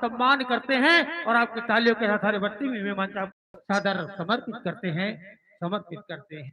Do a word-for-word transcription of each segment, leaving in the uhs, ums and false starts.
सम्मान करते हैं और आपकी तालियों के साथ हरे बत्ती में मेहमान साहब सादर समर्पित करते हैं, समर्पित करते हैं।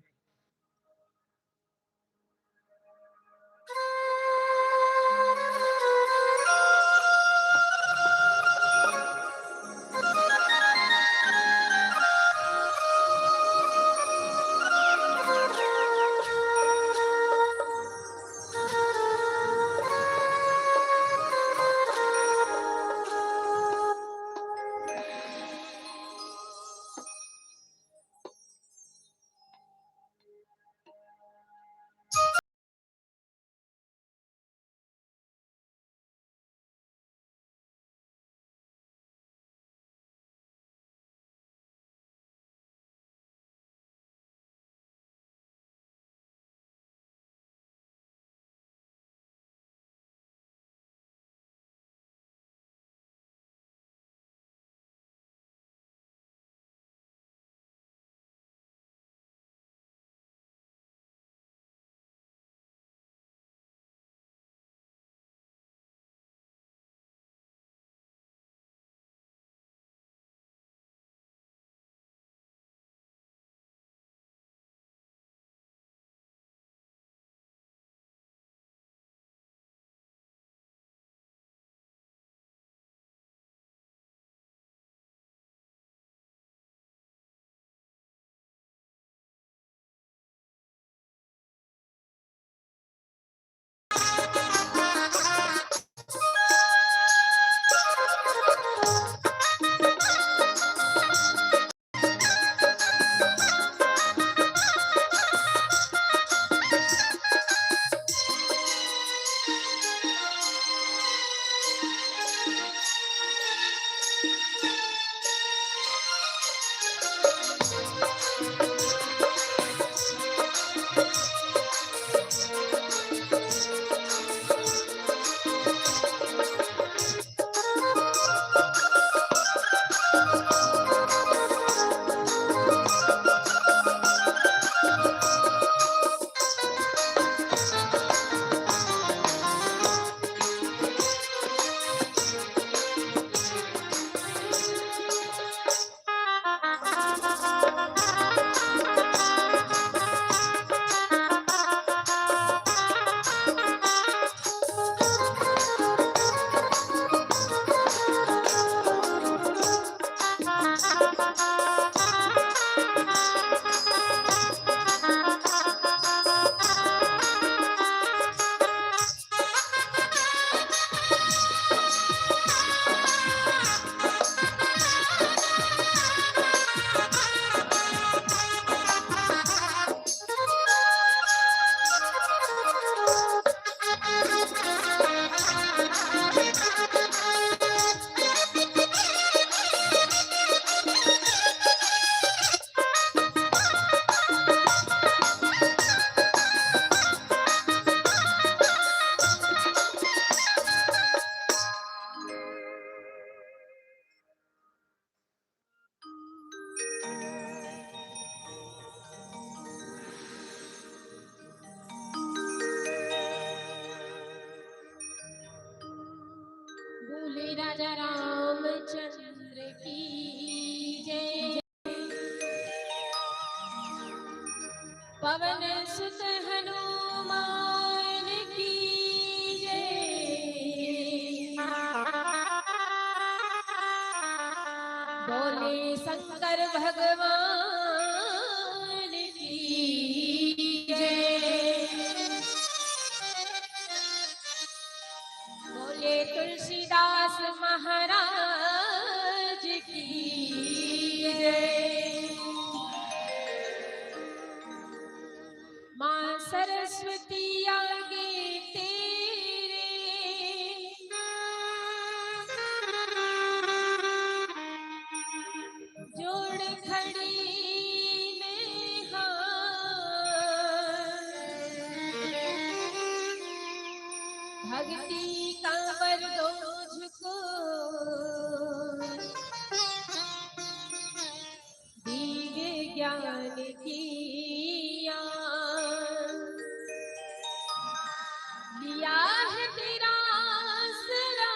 बोले राजा रामचंद्र की जय। पवन सुत हनुमान की जय। बोले शंकर भगवान की जय। बोले तुलसीदास महाराज की जय। माँ सरस्वती आगे तेरे जोड़ खड़ी मैं हाथ। भक्ति का वर दो झुको, दीवे ज्ञान की आन। लिया है तेरा आसरा,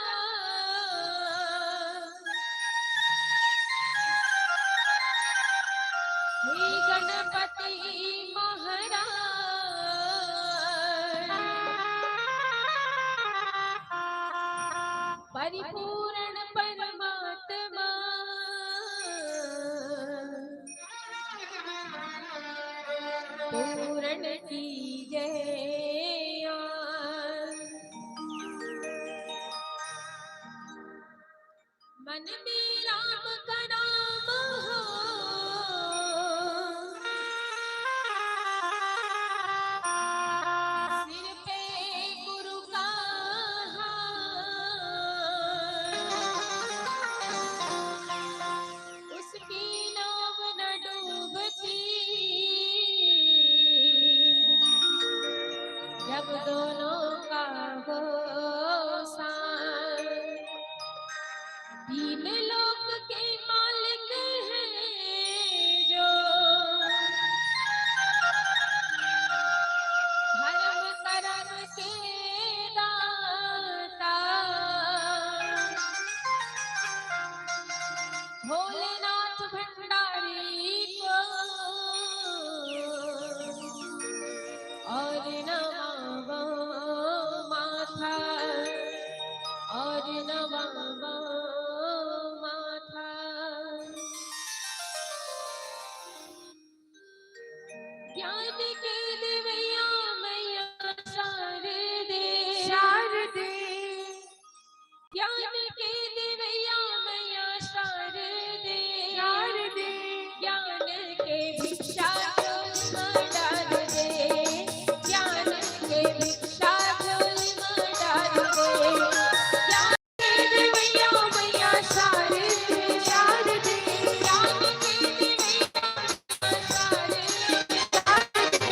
मन में राम का नाम हो, सिर पे गुरु का हार। उसकी नाव न डूबती, जब दोनों का हो साथ। तीन लोक के मालिक हैं जो, धर्म कर्म के दाता। भोलेनाथ भंडारी को और नवावा माथा, और नवावा माथा। ज्ञान के देवैया मैया शारदे, शारदे। ज्ञान के देवैया मैया शारदे, शारदे। ज्ञान के भिक्षा झोली में डाल दे, ज्ञान के भिक्षा झोली में डाल दे। ज्ञान के देवैया मैया शारदे, शारदे। ज्ञान के देवैया मैया शारदे, शारदे।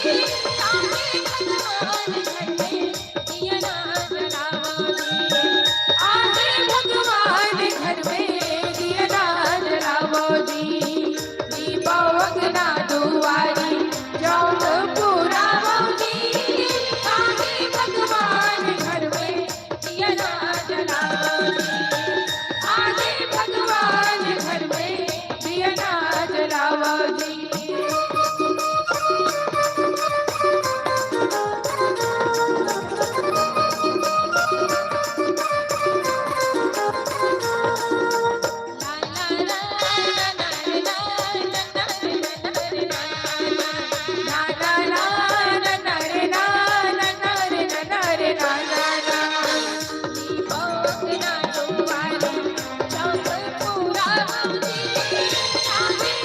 आगे भगवान घर में दिया ना जलावो जी। आगे भगवान घर में दिया ना जलावो जी। दीपक ना दुआरी चौक पुरावो जी। आगे भगवान घर में दिया ना जलावो जी। आगे भगवान घर में दिया ना जलावो जी।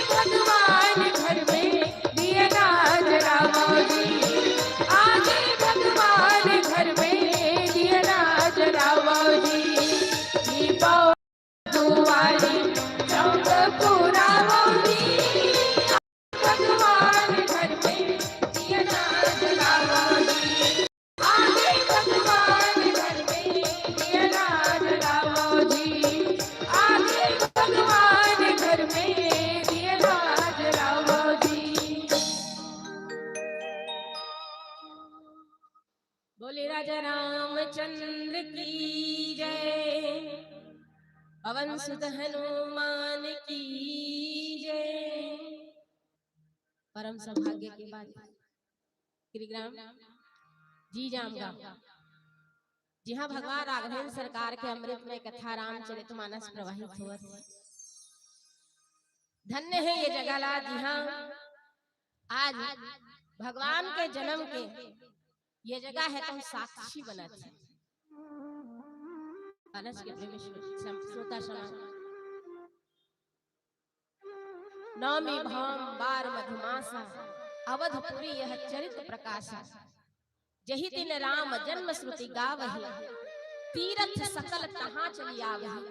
भगवान घर में दिया ना जलावो जी। आगे भगवान घर में दिया ना जलावो जी। दीपक दुआरी चौक पुरावो जी। भगवान घर में दिया ना जलावो जी। आगे भगवान घर में दिया ना जलावो जी। आगे भगवान घर में दिया ना जलावो जी। बोले राजा रामचंद्र की जय, पवन सुत हनुमान की जय। परम सौभाग्य के बात, गिरिग्राम जीजाम गांव, जिहां भगवान राघवेंद्र सरकार के अमृतमय कथा रामचरित मानस प्रवाहित होवत हे। धन्य हे ये जगह ला, जिहां आज भगवान के जन्म के ये जगह हे, तुम साक्षी बनत हे। मानस के प्रेमी श्रो-, सम-, श्रोता समाज, नवमी भाम बार मधुमासा, अवधपुरी यह चरित प्रकाशा। जही दिन राम जन्म श्रुति गावही, तीरथ सकल तहाँ चली आवही।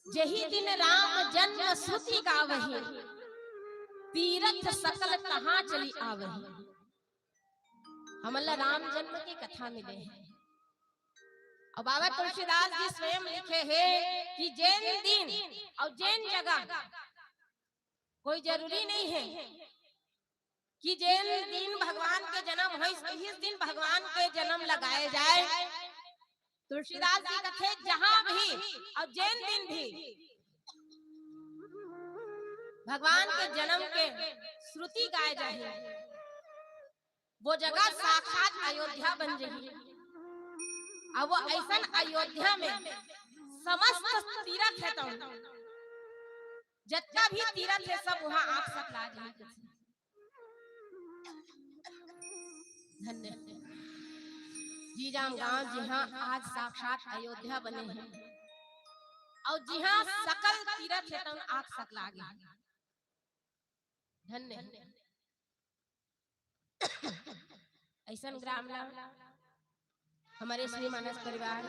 जही दिन राम जन्म श्रुति गावही, तीरथ सकल तहाँ चली आवही। हमन ला राम जन्म के कथा मिले हे। अउ बाबा तुलसीदास जी स्वयं लिखे हे कि जेन दिन अउ जेन जगह, कोई जरूरी नहीं हे कि जेन दिन भगवान के जन्म होइस, इहिस दिन भगवान के जन्म लगाए जाए। तुलसीदास जी कथे, जहां भी अउ जेन दिन भी भगवान के जन्म के श्रुति गाए जाही, वो जगह साक्षात अयोध्या बन जाही। अब वो अइसन अयोध्या में समस्त तीरथ हे, तो जतका भी तीरथ हे, सब वहां आग सकला जाही। धन्य। जीजाम गांव जिहां आज साक्षात अयोध्या बने हे, अउ जिहां सकल तीरथ हे, तउन आग सकला गे। धन्य। अइसन ग्राम ला हमर श्री मानस परिवार,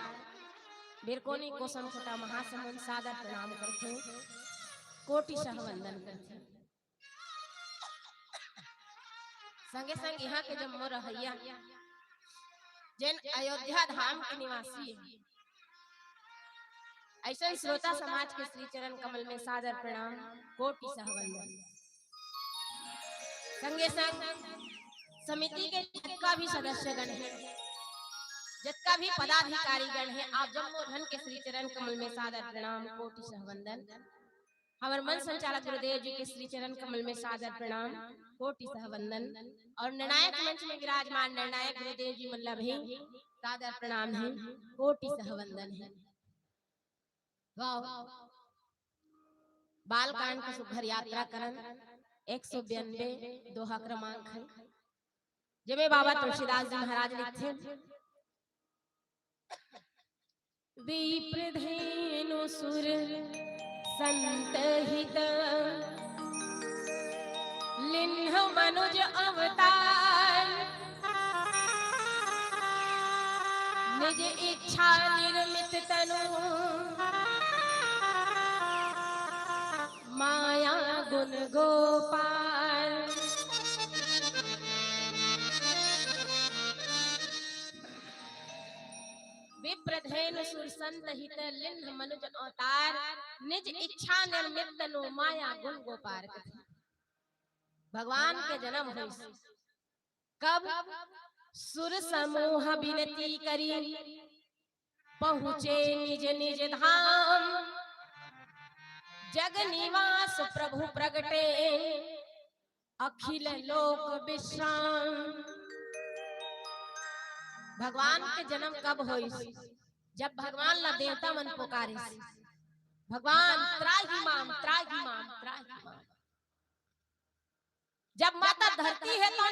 बेरकोनी, कोसम, कोटा, महासमुंद सादर प्रणाम करथे, कोटि सह वंदन करथे। संगे संग इहां के जम्मो रहइया, जेन अयोध्या धाम के निवासी हे, अइसन श्रोता समाज के श्री चरण कमल में सादर प्रणाम, कोटि सह वंदन। संगे संग समिति के जतका भी सदस्यगण हे, जतका भी पदाधिकारीगण हे, आप जम्मो झन के श्री चरण कमल में सादर प्रणाम, कोटि सह वंदन। हमर मंच संचालक गुरुदेव जी के श्री चरण कमल में सादर प्रणाम, कोटि सह वंदन। अउ निर्णायक मंच में विराजमान निर्णायक गुरुदेव जी मन ला भी सादर प्रणाम हे, कोटि सह वंदन हे। वाह, बालकांड के सुघर यात्रा करन, एक सौ बयानबे दोहा क्रमांक हे, जेमे बाबा तुलसीदास जी महाराज लिखथे, विप्र धेनु सुर संत हित, लिन्ह मनुज अवतार। निज इच्छा निर्मित तनु, माया गुण गोपाल। संत हित लिन्ह मनुज अवतार, निज इच्छा निर्मित तनु माया गुण गो पार। भगवान के जन्म होइस कब? सुर समूह बिनती करी, पहुँचे निज निज धाम। जग निवास प्रभु प्रगटे, अखिल लोक विश्राम। भगवान के जन्म कब होइस? जब भगवान ला देवता मन पुकारिस, "भगवान, त्राहि माम, त्राहि माम, त्राहि माम।" जब माता धरती हे, तो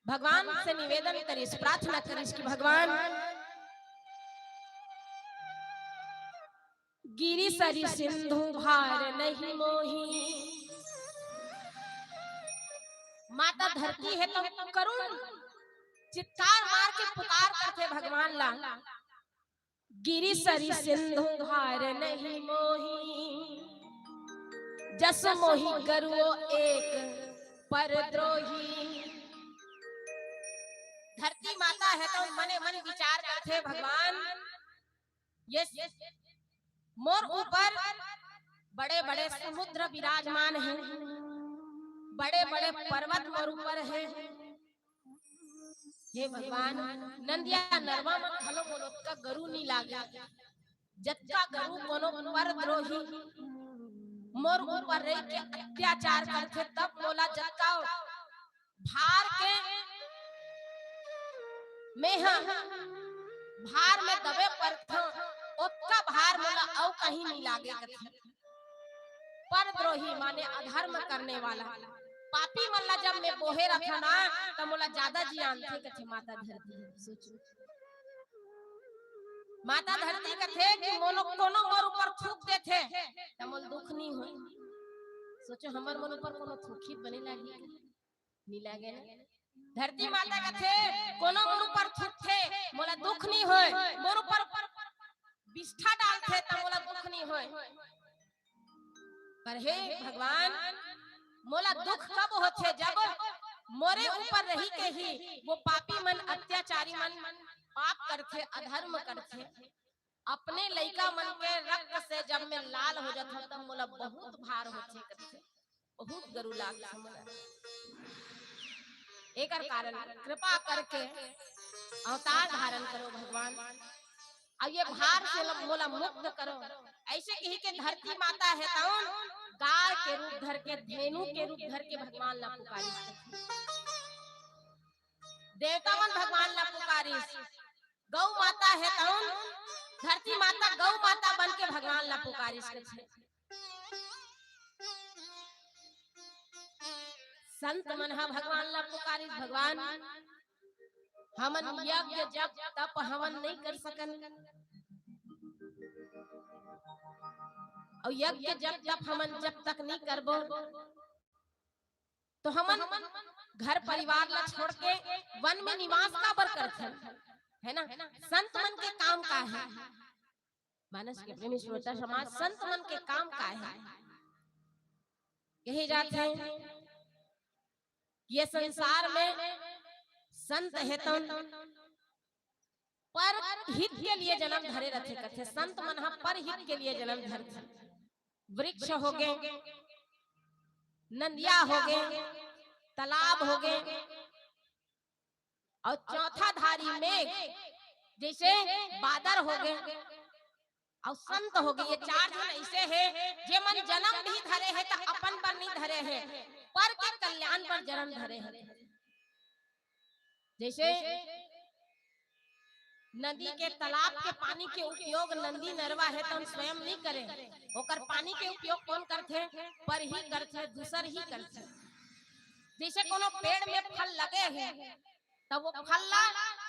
भगवान से निवेदन करिस, प्रार्थना करिस कि भगवान, गिरि सरि सिंधु भार नहीं मोही। माता धरती हे, तो करुण चित्कार मार के पुकार करथे भगवान ला, "गिरि सरि सिंधु भार नहीं मोही, जस मोहि गरुओ एक पर द्रोही।" धरती माता हे, तो मने मन विचार करथे, "भगवान, ये मोर ऊपर बड़े बड़े समुद्र विराजमान हे, बड़े बड़े पर्वत मोर ऊपर हे। हे भगवान, नंदिया नरवा म घलो मोला ओतका गरु नी लागे, जतका गरु कोनो परद्रोही मोर ऊपर रहि के अत्याचार करथे, तब मोला जतका भार के मेंह भार में दबे परथंव, ओतका भार मोला अउ कहीं नी लागे," कथे। परद्रोही माने अधर्म करने वाला, पापी मन ला जब मैं बोहे रथंव ना, त मोला जादा जी आनथे, कथे माता धरती। सोचो, माता धरती कथे कि मोला कोनो मोर ऊपर थूक देथे, त मोला दुख नी होय। सोचो, हमर मन ऊपर कोनो थूकही त बने लागही? नी लागे ना। धरती माता कथे, "कोनो मोर ऊपर थूकथे, मोला दुख नी होय, मोर ऊपर बिष्ठा डालथे, त मोला दुख नी होय।" पर हे भगवान, मोला दुख कब होथे, जब मोरे ऊपर रहि के ही वो पापी मन, अत्याचारी मन पाप करथे, अधर्म करथे। अपने लइका मन के रक्त से जब मैं लाल हो जाथंव, तब मोला बहुत भार होथे, कथे, बहुत गरु लागथे मोला। एकर कारण कृपा करके अवतार धारण करो भगवान, अउ ये भार से ल-, मोला मुक्त करो। ऐसे कहि के धरती माता हे तउन गाय के रूप धर के, धेनु के रूप धर के भगवान ला पुकारिस। देवता मन भगवान ला पुकारिस। गौ माता हे तउन धरती माता, गौ माता बन के भगवान ला पुकारिस कथे। संत मन ह भगवान ला पुकारिस, भगवान, हमन यज्ञ जप तप हवन नहीं कर सकन, अउ यज्ञ जप तप हमन जब तक नहीं करबो, तो हमन घर परिवार ला छोड़ के वन में निवास काबर करथन, है ना? संत मन के काम का है? मानस के प्रेमी श्रोता समाज, संत मन के काम का है? कहे जाथे, ये संसार में संत हे तउन पर हित के लिए जन्म धरे रथे, कथे। संत मन ह पर हित के लिए जन्म धरथे। वृक्ष होगे, नंदिया होगे, तालाब होगे, अउ चौथा धारी मेघ, जैसे बादर होगे, अउ संत होगे। ये चार झन ऐसे हे, जे मन जन्म भी धरे हे, त अपन बर नहीं धरे हे, पर के कल्याण बर जन्म धरे हे। जैसे नदी के, तालाब के पानी के उपयोग नंदी नरवा हे, तउन स्वयं नहीं करे, ओकर पानी के उपयोग कौन करथे? पर ही करथे, दूसर ही करथे। जैसे कोनो पेड़ में फल लगे हे, त वो फल ला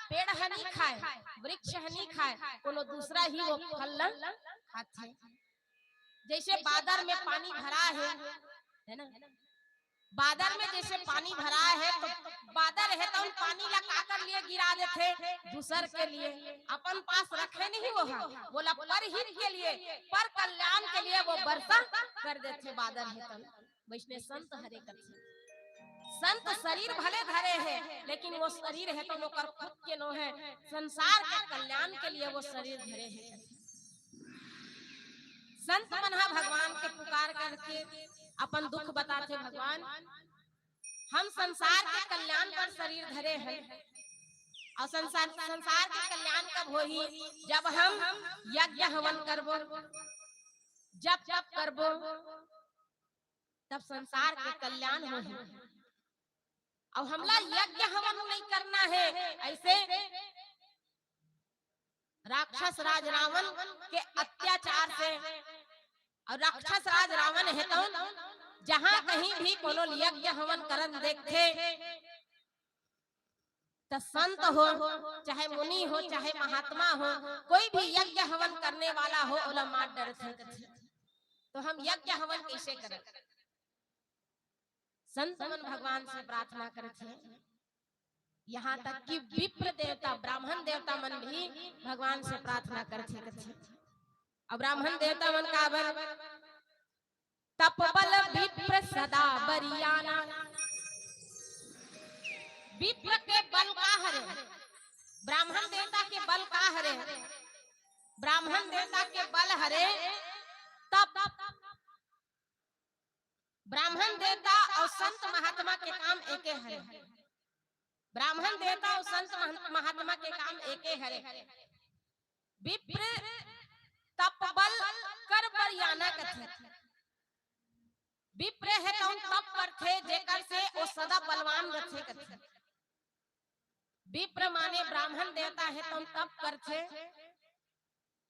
पेड़ ह नहीं खाए, वृक्ष ह नहीं खाए, कोनो दूसरा ही वो फल ला खाथे। जैसे बादर में पानी भरा हे, है ना? बादर में जैसे पानी भरा हे, तो बादर हे तउन पानी ला काकर लिए गिरा देथे? दूसर के लिए, अपन पास रखे नहीं वो ह, वोला परहित के लिए, पर कल्याण के लिए वो वर्षा कर देथे बादर हे तउन। वैसने संत हरे कथे। संत शरीर भले धरे हे, लेकिन वो शरीर हे तउन ओकर खुद के नो हे, संसार के कल्याण के लिए वो शरीर धरे हे। संत मन ह भगवान के पुकार करके अपन दुख बताथे, "भगवान, हम संसार के कल्याण बर शरीर धरे हन, अउ संसार, संसार के कल्याण कब होही? जब हम यज्ञ हवन करबो, जप तप करबो, तब संसार के कल्याण होही। अउ हमला यज्ञ हवन नहीं करना हे, अइसे राक्षस राज रावण के अत्याचार से, अउ राक्षस राज रावण हे तउन जहां कहीं भी कोनो यज्ञ हवन करन देखथे, त संत हो, चाहे मुनि हो, चाहे महात्मा हो, कोई भी यज्ञ हवन करने वाला हो, ओला मार डरथे।" तो हम यज्ञ हवन कइसे करन? संत मन भगवान से प्रार्थना करथे, यहाँ तक कि विप्र देवता, ब्राह्मण देवता मन भी भगवान से प्रार्थना करथे, करथे। अउ ब्राह्मण देवता मन काबर? "तप बल विप्र सदा बरियाना।" विप्र के बल का हरे? ब्राह्मण देवता के बल का हरे? ब्राह्मण देवता के बल हरे तप। ब्राह्मण देवता अउ संत महात्मा के काम एके हरे। ब्राह्मण देवता अउ संत मह-, महात्मा के काम एके हरे। विप्र तप बल कर बरियाना कथे। विप्र हे तउन तप करथे, जेकर से ओ सदा बलवान रथे कथे। विप्र माने ब्राह्मण देवता हे तउन तप करथे,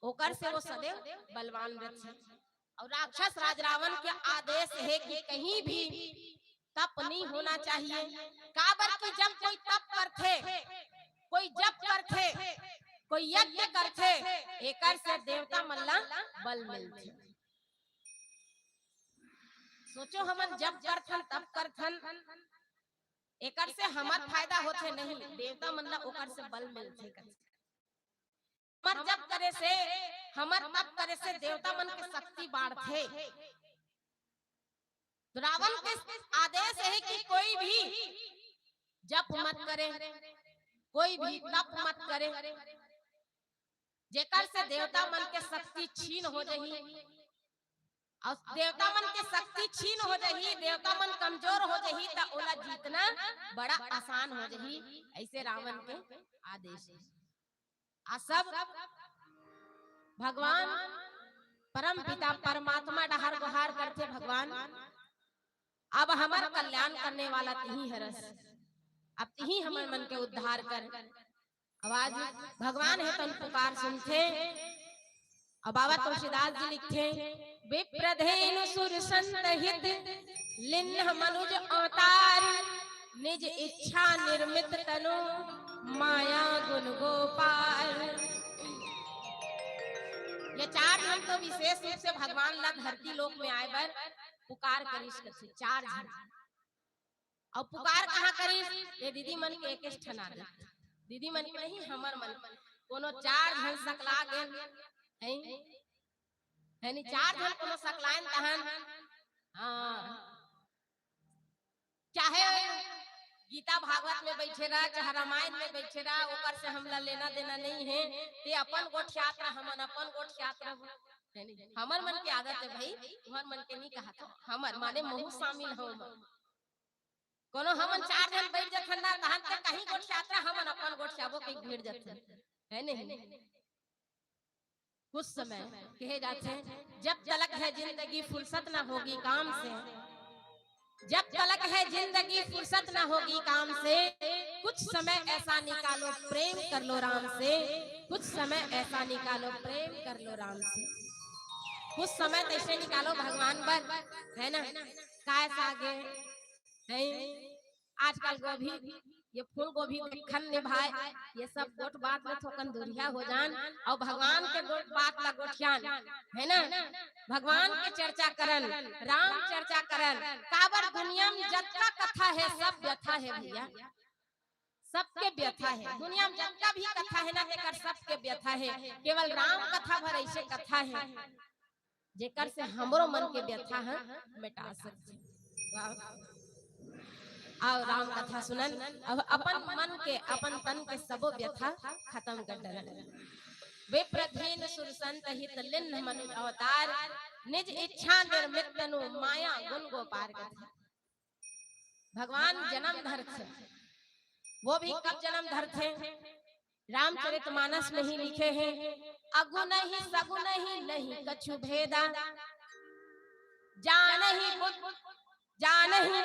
ओकर से ओ सदैव बलवान रथे। अउ राक्षस राज रावण के आदेश हे कि कहीं भी तप नहीं होना चाहिए। काबर कि जब कोई तप करथे, कोई जप करथे, कोई यज्ञ करथे, एकर से देवता मन ला बल मिलथे। सोचो, हमन जप करथन, तप करथन, एकर से हमर फायदा होथे नहीं, देवता मन ला ओकर से बल मिलथे। हमर जप करे से, हमर तप करे से देवता मन के शक्ति बाढ़थे। तो रावण के आदेश हे कि कोई भी जप मत करे, कोई भी तप मत करे, जेकर से देवता मन के शक्ति छीन हो जाही, अउ देवता मन के शक्ति छीन हो जाही, देवता मन कमजोर हो जाही, त ओला जीतना बड़ा आसान हो जाही। अइसे रावण के आदेश हे। आ सब भगवान परम पिता परमात्मा डहार गुहार करथे, "भगवान, अब हमर कल्याण करने वाला तिही हरस, अब तिही हमर मन के उद्धार कर।" आवाज भगवान हे तउन पुकार सुनथे। अउ बाबा तुलसीदास जी लिखथे, "विप्र धेनु सुर संत हित लिन्ह मनुज अवतार, निज इच्छा निर्मित तनु माया गुण गो पार।" ये चार झन तो विशेष रूप से भगवान ला धरती लोक में आए बर पुकार करिस कथे, चार झन। अउ पुकार कहाँ करिस? ये दीदी मन के एक ठन आदत। दीदी मन के नहीं, हमर मन। कोनो चार झन सकला गेन, हैं? है नी, चार झन कोनो सकलायन तहन, हाँ, चाहे गीता भागवत में बैठे रहा, चाहे रामायण में बैठे रहा, ओकर से हमला लेना देना नहीं है। ते अपन गोठियात रह, हमन अपन गोठियात रह, है नी? हमर मन के आदत है भाई, तुहर मन के नहीं कहा तो, हमर माने महू शामिल हो। कोनो हमन चार झन बैठ जथन ना, तहन ते कहीं गोठियात रह, हमन अपन गोठियाबो के भिड़ जथन, है नहीं? कुछ समय कहे जाथे, जब तलक है जिंदगी फुर्सत ना होगी काम से, जब तलक है जिंदगी फुर्सत ना होगी काम से, कुछ समय ऐसा निकालो प्रेम कर लो राम से, कुछ समय ऐसा निकालो प्रेम कर लो राम से। कुछ समय तइसे निकालो भगवान बर, है ना? काय सागे, हैं? आजकल गोभी, ये फूल गोभी देखन ने भाई, ये सब गोठ बात ले थोकन दूरिहा हो जान, अउ भगवान के गोठ बात ला गोठियान, है ना? भगवान के चर्चा करन, राम चर्चा करन। काबर दुनिया में जतका कथा है, सब व्यथा है भैया, सबके व्यथा है। दुनिया में जतका भी कथा है ना, तेकर सबके व्यथा है। केवल राम कथा भर अइसे कथा है, जेकर से हमरो मन के व्यथा ह मिटा सकथे। वाह। अउ राम कथा सुनन, अब अपन मन के, अपन तन के सबो व्यथा खतम कर डरन। विप्र दीन सुर संत हित लिन्ह मनु अवतार, निज इच्छा निर्मित तनु माया गुण गो पार कथे। भगवान जन्म धरथे, वो भी कब जन्म धरथे? रामचरित मानस में ही लिखे हैं, अगुन ही सगुन ही नहीं कछु भेदा, जान ही बुद्ध जान ही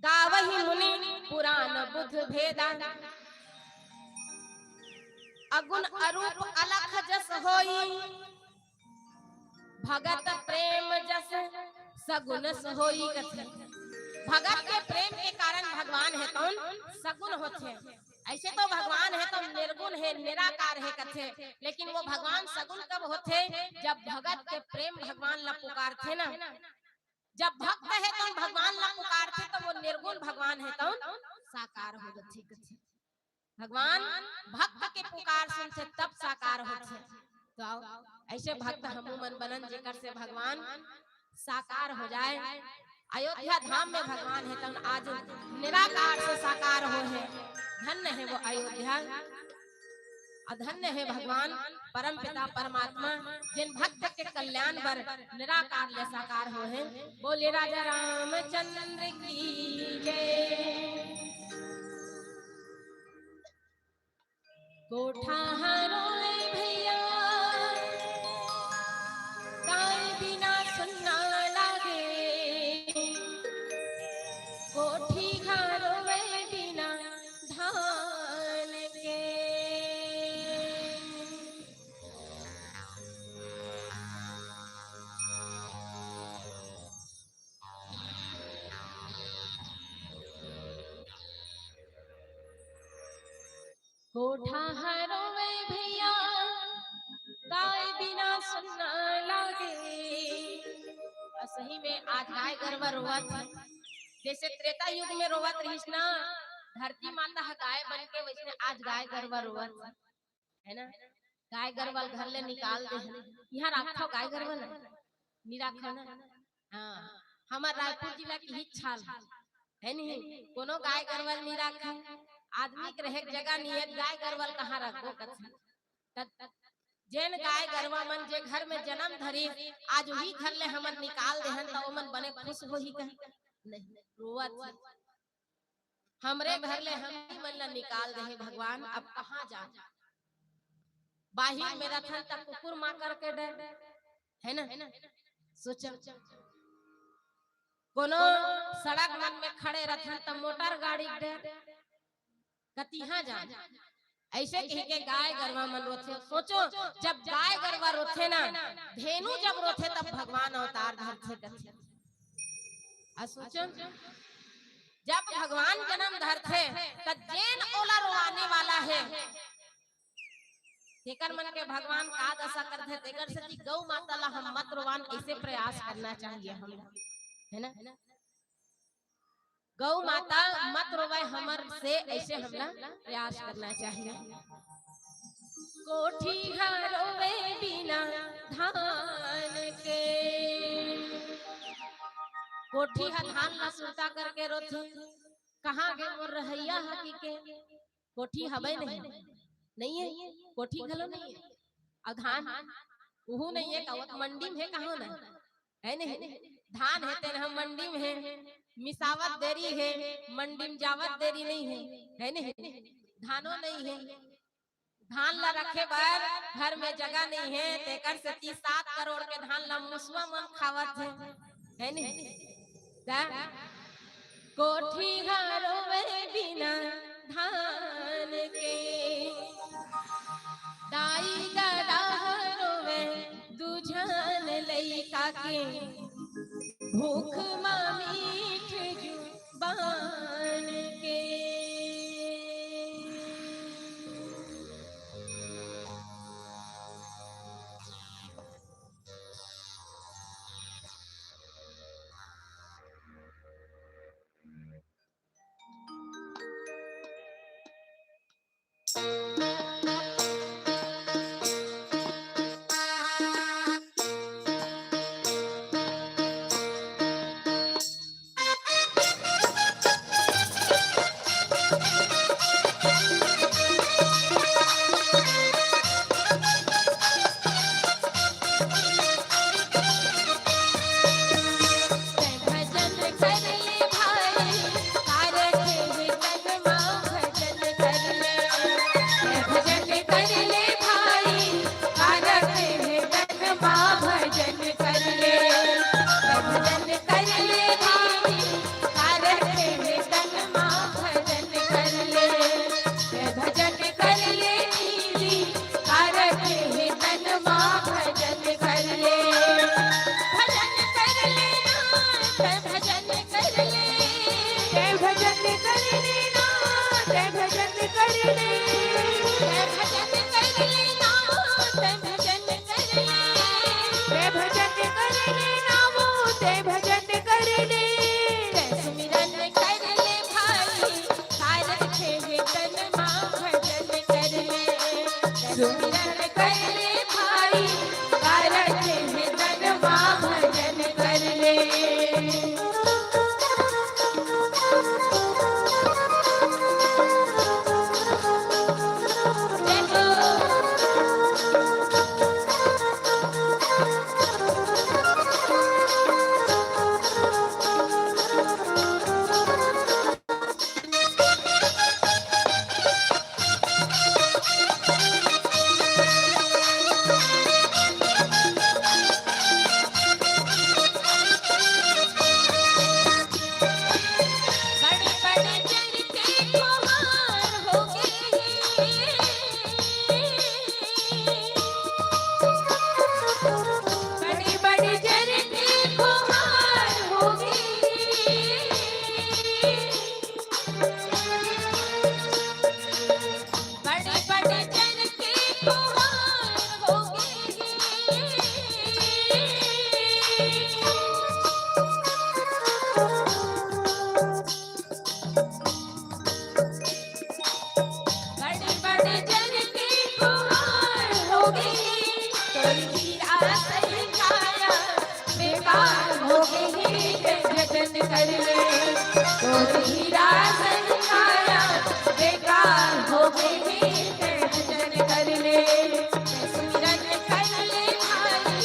गावहि मुनि पुरान बुध भेदा। अगुन अरूप अलख जस होई, भगत प्रेम जस सगुन होई कथे। भगत के प्रेम के कारण भगवान हे तौन सगुन होथे। ऐसे तो भगवान हे तौन निर्गुण हे, निराकार हे कथे, लेकिन वो भगवान सगुन कब होथे? जब भगत के प्रेम भगवान ला पुकारथे ना, जब भक्त हे तौन भगवान ला पुकारथे, त वो निर्गुण भगवान हे तौन साकार हो जाथे कथे। भगवान भक्त के पुकार सुनथे तब साकार होथे। तो आओ, ऐसे भक्त हमू मन बनन जेकर से भगवान साकार हो जाए। अयोध्या धाम में भगवान हे तौन आज निराकार से साकार हो हे। धन्य हे वो अयोध्या। अधन्य हे भगवान परम पिता परमात्मा, जिन भक्त के कल्याण बर निराकार ले साकार हो हे। बोले राजा रामचंद्र की जय। कोठा हरो ए भैया, गाय बिना सुन्ना लागे। कोठी हरो ए बिना धान के। कोठा हरो ए भैया, गाय बिना सुन्ना लागे। अउ सही में आज गाय गरवा रोवत हे, जैसे त्रेता युग में रोवत रहिस ना धरती माता ह गाय बन के, वैसने आज गाय गरवा रोवत हे, है ना? गाय गरवा ल घर ले निकाल दे हे। इहाँ राखथव गाय गरवा ल? नी राखव ना। हाँ, हमर रायपुर जिला के ही हाल हे, नहीं? कोनो गाय गरवा ल नी राखे, आदमी के रहे के जगह नी हे, गाय गरवा ल कहाँ रखबो कथे। त जेन गाय गरवा मन जे घर में जन्म धरी, आज वही घर ले हमन निकाल देहन, त ओमन बने खुश होही कहे? नहीं, रोवत हे। हमरे घर ले हमही मन ला निकाल देहे भगवान, अब कहाँ जान? बाहिर में रथन त कुकुर माकर के डर, है ना? सोचो, कोनो सड़क मन में खड़े रथन त मोटर गाड़ी के डर, कतिहाँ जान? ऐसे कह के गाय गरवा मन रोथे। सोचो, जब गाय गरवा रोथे ना, धेनु जब रोथे तब भगवान अवतार धरथे कथे। आ सोचो, जब भगवान जन्म धरथे, त जेन ओला रोवाने वाला हे, तेकर मन के भगवान का दशा करथे, तेकर सेती गौ माता ला हम मत रोवान, ऐसे प्रयास करना चाहिए हम, है ना? गौ माता मत रोवय हमर से, ऐसे हमला प्रयास करना चाहिए। कोठी ह रोवे बिना धान के। कोठी ह धान ला सुरता करके रोथे, कहाँ गे मोर रहइया ह कहिके। कोठी हवय नहीं, नहीं हे, कोठी घलो नहीं हे। अउ धान उहू नहीं हे, कवत मंडी में हे, कहो ना, है नहीं? धान हे तेन ह मंडी में हे, मिसावत देरी हे, मंडी में जावत देरी नहीं हे, है नहीं? धानो नहीं हे। धान ला रखे बर घर में जगह नहीं हे, तेकर सेती सात करोड़ के धान ला मुसवा मन खावत हे, है नहीं? त कोठी ह रोवे बिना धान के, दाई ददा ह रोवे दू झन लइका के, भूख म मीठ जुबान के। तोर हीरा संग काया बेकार हो गे हे, तैं भजन कर ले, तैं सुमिरन कर ले भाई,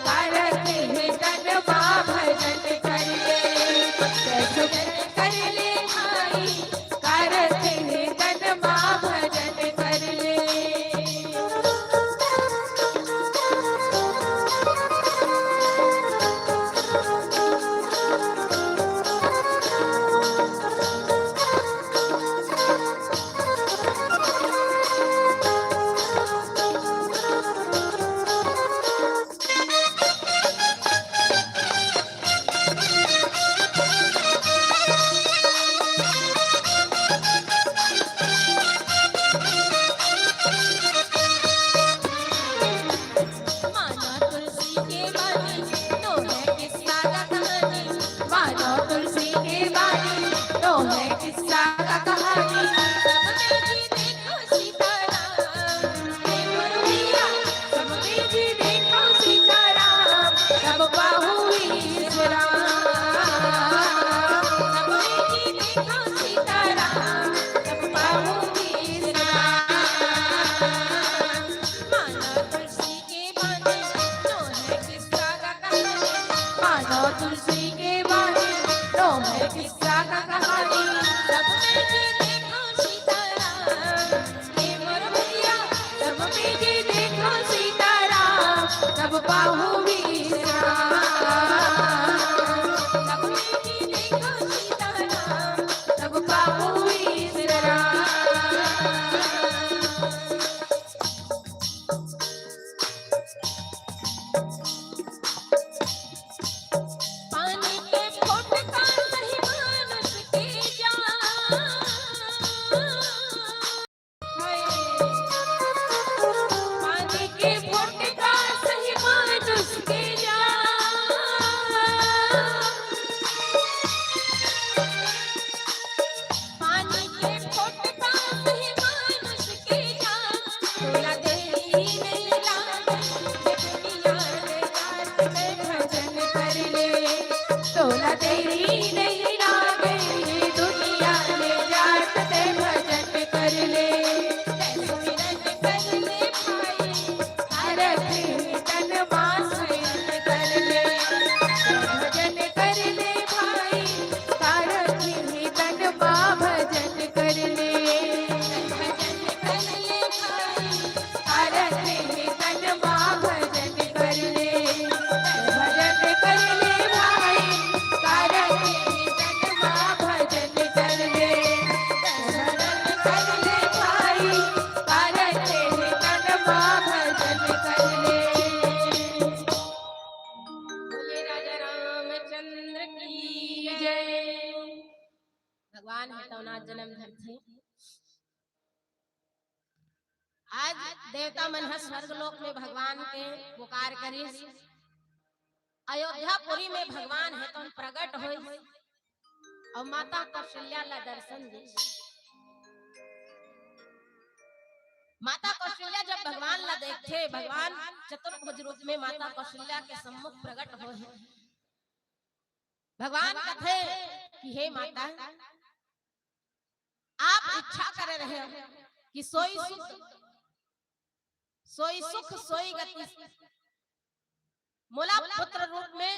कारत हे तन मा भजन कर ले, तैं सुमिरन कर ले भाई, कारत हे तन मा भजन कर ले। मानो तुलसी के बानी, तो है किस्सा का कहानी। मानो तुलसी के बानी, तो है किस्सा का कहानी। सब में जी देखो सीताराम, हे मोर भैया, सब में जी देखो सीताराम, सब पाहु विश्राम। सब में जी देखो सीताराम, सब पाहु विश्राम। मानो तुलसी के बानी, तो है किस्सा का कहानी। मानो तुलसी के बानी, तो है किस्सा का कहानी। सब में जी देखो सीताराम, हे मोर भैया, सब में जी देखो सीताराम, सब पाहु विश्राम। सब में जी देखो सीताराम, सब पाहु विश्राम। पानी के फोटका सही मानुष के जान। पानी के फोटका सही मानुष के जान। पानी के फोटका सही मानुष के जान। तोला देरी नहीं लागे, ये दुनिया में जात में भजन कर ले। तोला देरी नहीं लागे, ये दुनिया में जात में भजन कर ले। तैं सुमिरन कर ले भाई, कारत हे तन मा सुमिरन कर ले। भजन कर ले भाई, कारत हे तन मा भजन कर ले। भजन कर ले भाई, कारत हे तन मा भजन कर ले। भजन कर ले भाई, कारत हे तन मा भजन कर ले। भजन कर ले भाई, कारत हे तन मा भजन कर ले। बोले राजा रामचंद्र की जय। भगवान हे तौन आज जन्म धरथे। आज देवता मन ह स्वर्ग लोक में भगवान के पुकार करिस। अयोध्यापुरी में भगवान हे तौन प्रगट होइस अउ माता कौशल्या ला दर्शन दिस। माता कौशल्या जब भगवान ला देखथे, भगवान चतुर्भुज रूप में माता कौशल्या के सम्मुख प्रगट होए हे। भगवान कथे कि हे माता, आप इच्छा करे रहे हो कि सोई सुख, सोई सुख, सोई गति, मोला पुत्र रूप में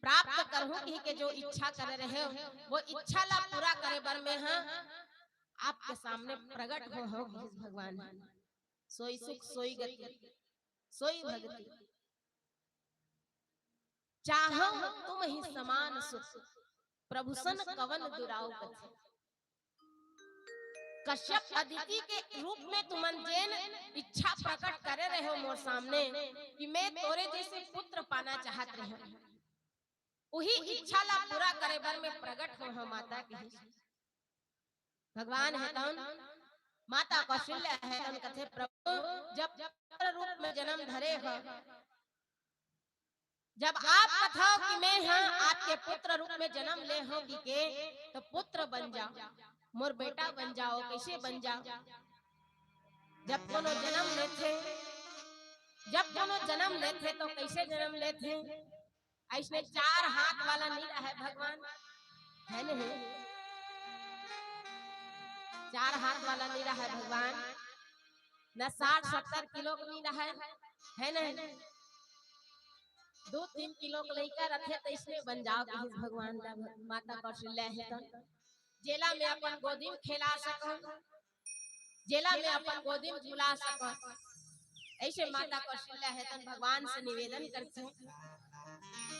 प्राप्त करहूं कहि के जो इच्छा करे रहे हो, वो इच्छा ला पूरा करे बर में हा आपके सामने प्रगट हो, हो भगवान। सोई सुख, सोई गति, सोई भक्ति। चाहहु तुम ही समान सुख, प्रभु सन कवन दुराऊ कथे। कश्यप अदिति के रूप में तुमन जेन इच्छा प्रकट करे रहे हो मोर सामने कि मैं तोरे जैसे पुत्र पाना चाहत रहे हो, उही इच्छा ला पूरा करे बर मैं प्रगट हो हूँ माता कही। भगवान हे तौन, माता कौशल्या हे तौन कथे, प्रभु जब पुत्र रूप में जन्म धरे हो, जब आप कथव कि मैं हा आपके पुत्र रूप में जन्म ले हो कि के, तो पुत्र बन जाओ, मोर बेटा बन जाओ, कैसे बन जाओ? जब कोनो जन्म लेथे, जब कोनो जन्म लेथे तो कैसे जन्म लेथे? अइसने चार हाथ वाला नहीं रहे भगवान, है नहीं? चार हाथ वाला नइ रहय भगवान, न साठ सत्तर किलो के नइ रहय, हे न? दू तीन किलो के लइका रथे, त इसने बन जाव, कहिस भगवान ला, माता कौशल्या हे त। जेला मैं अपन गोदी में खेला सकंव, जेला मैं अपन गोदी में झुला सकंव, अइसे माता कौशल्या हे त भगवान से निवेदन करथे।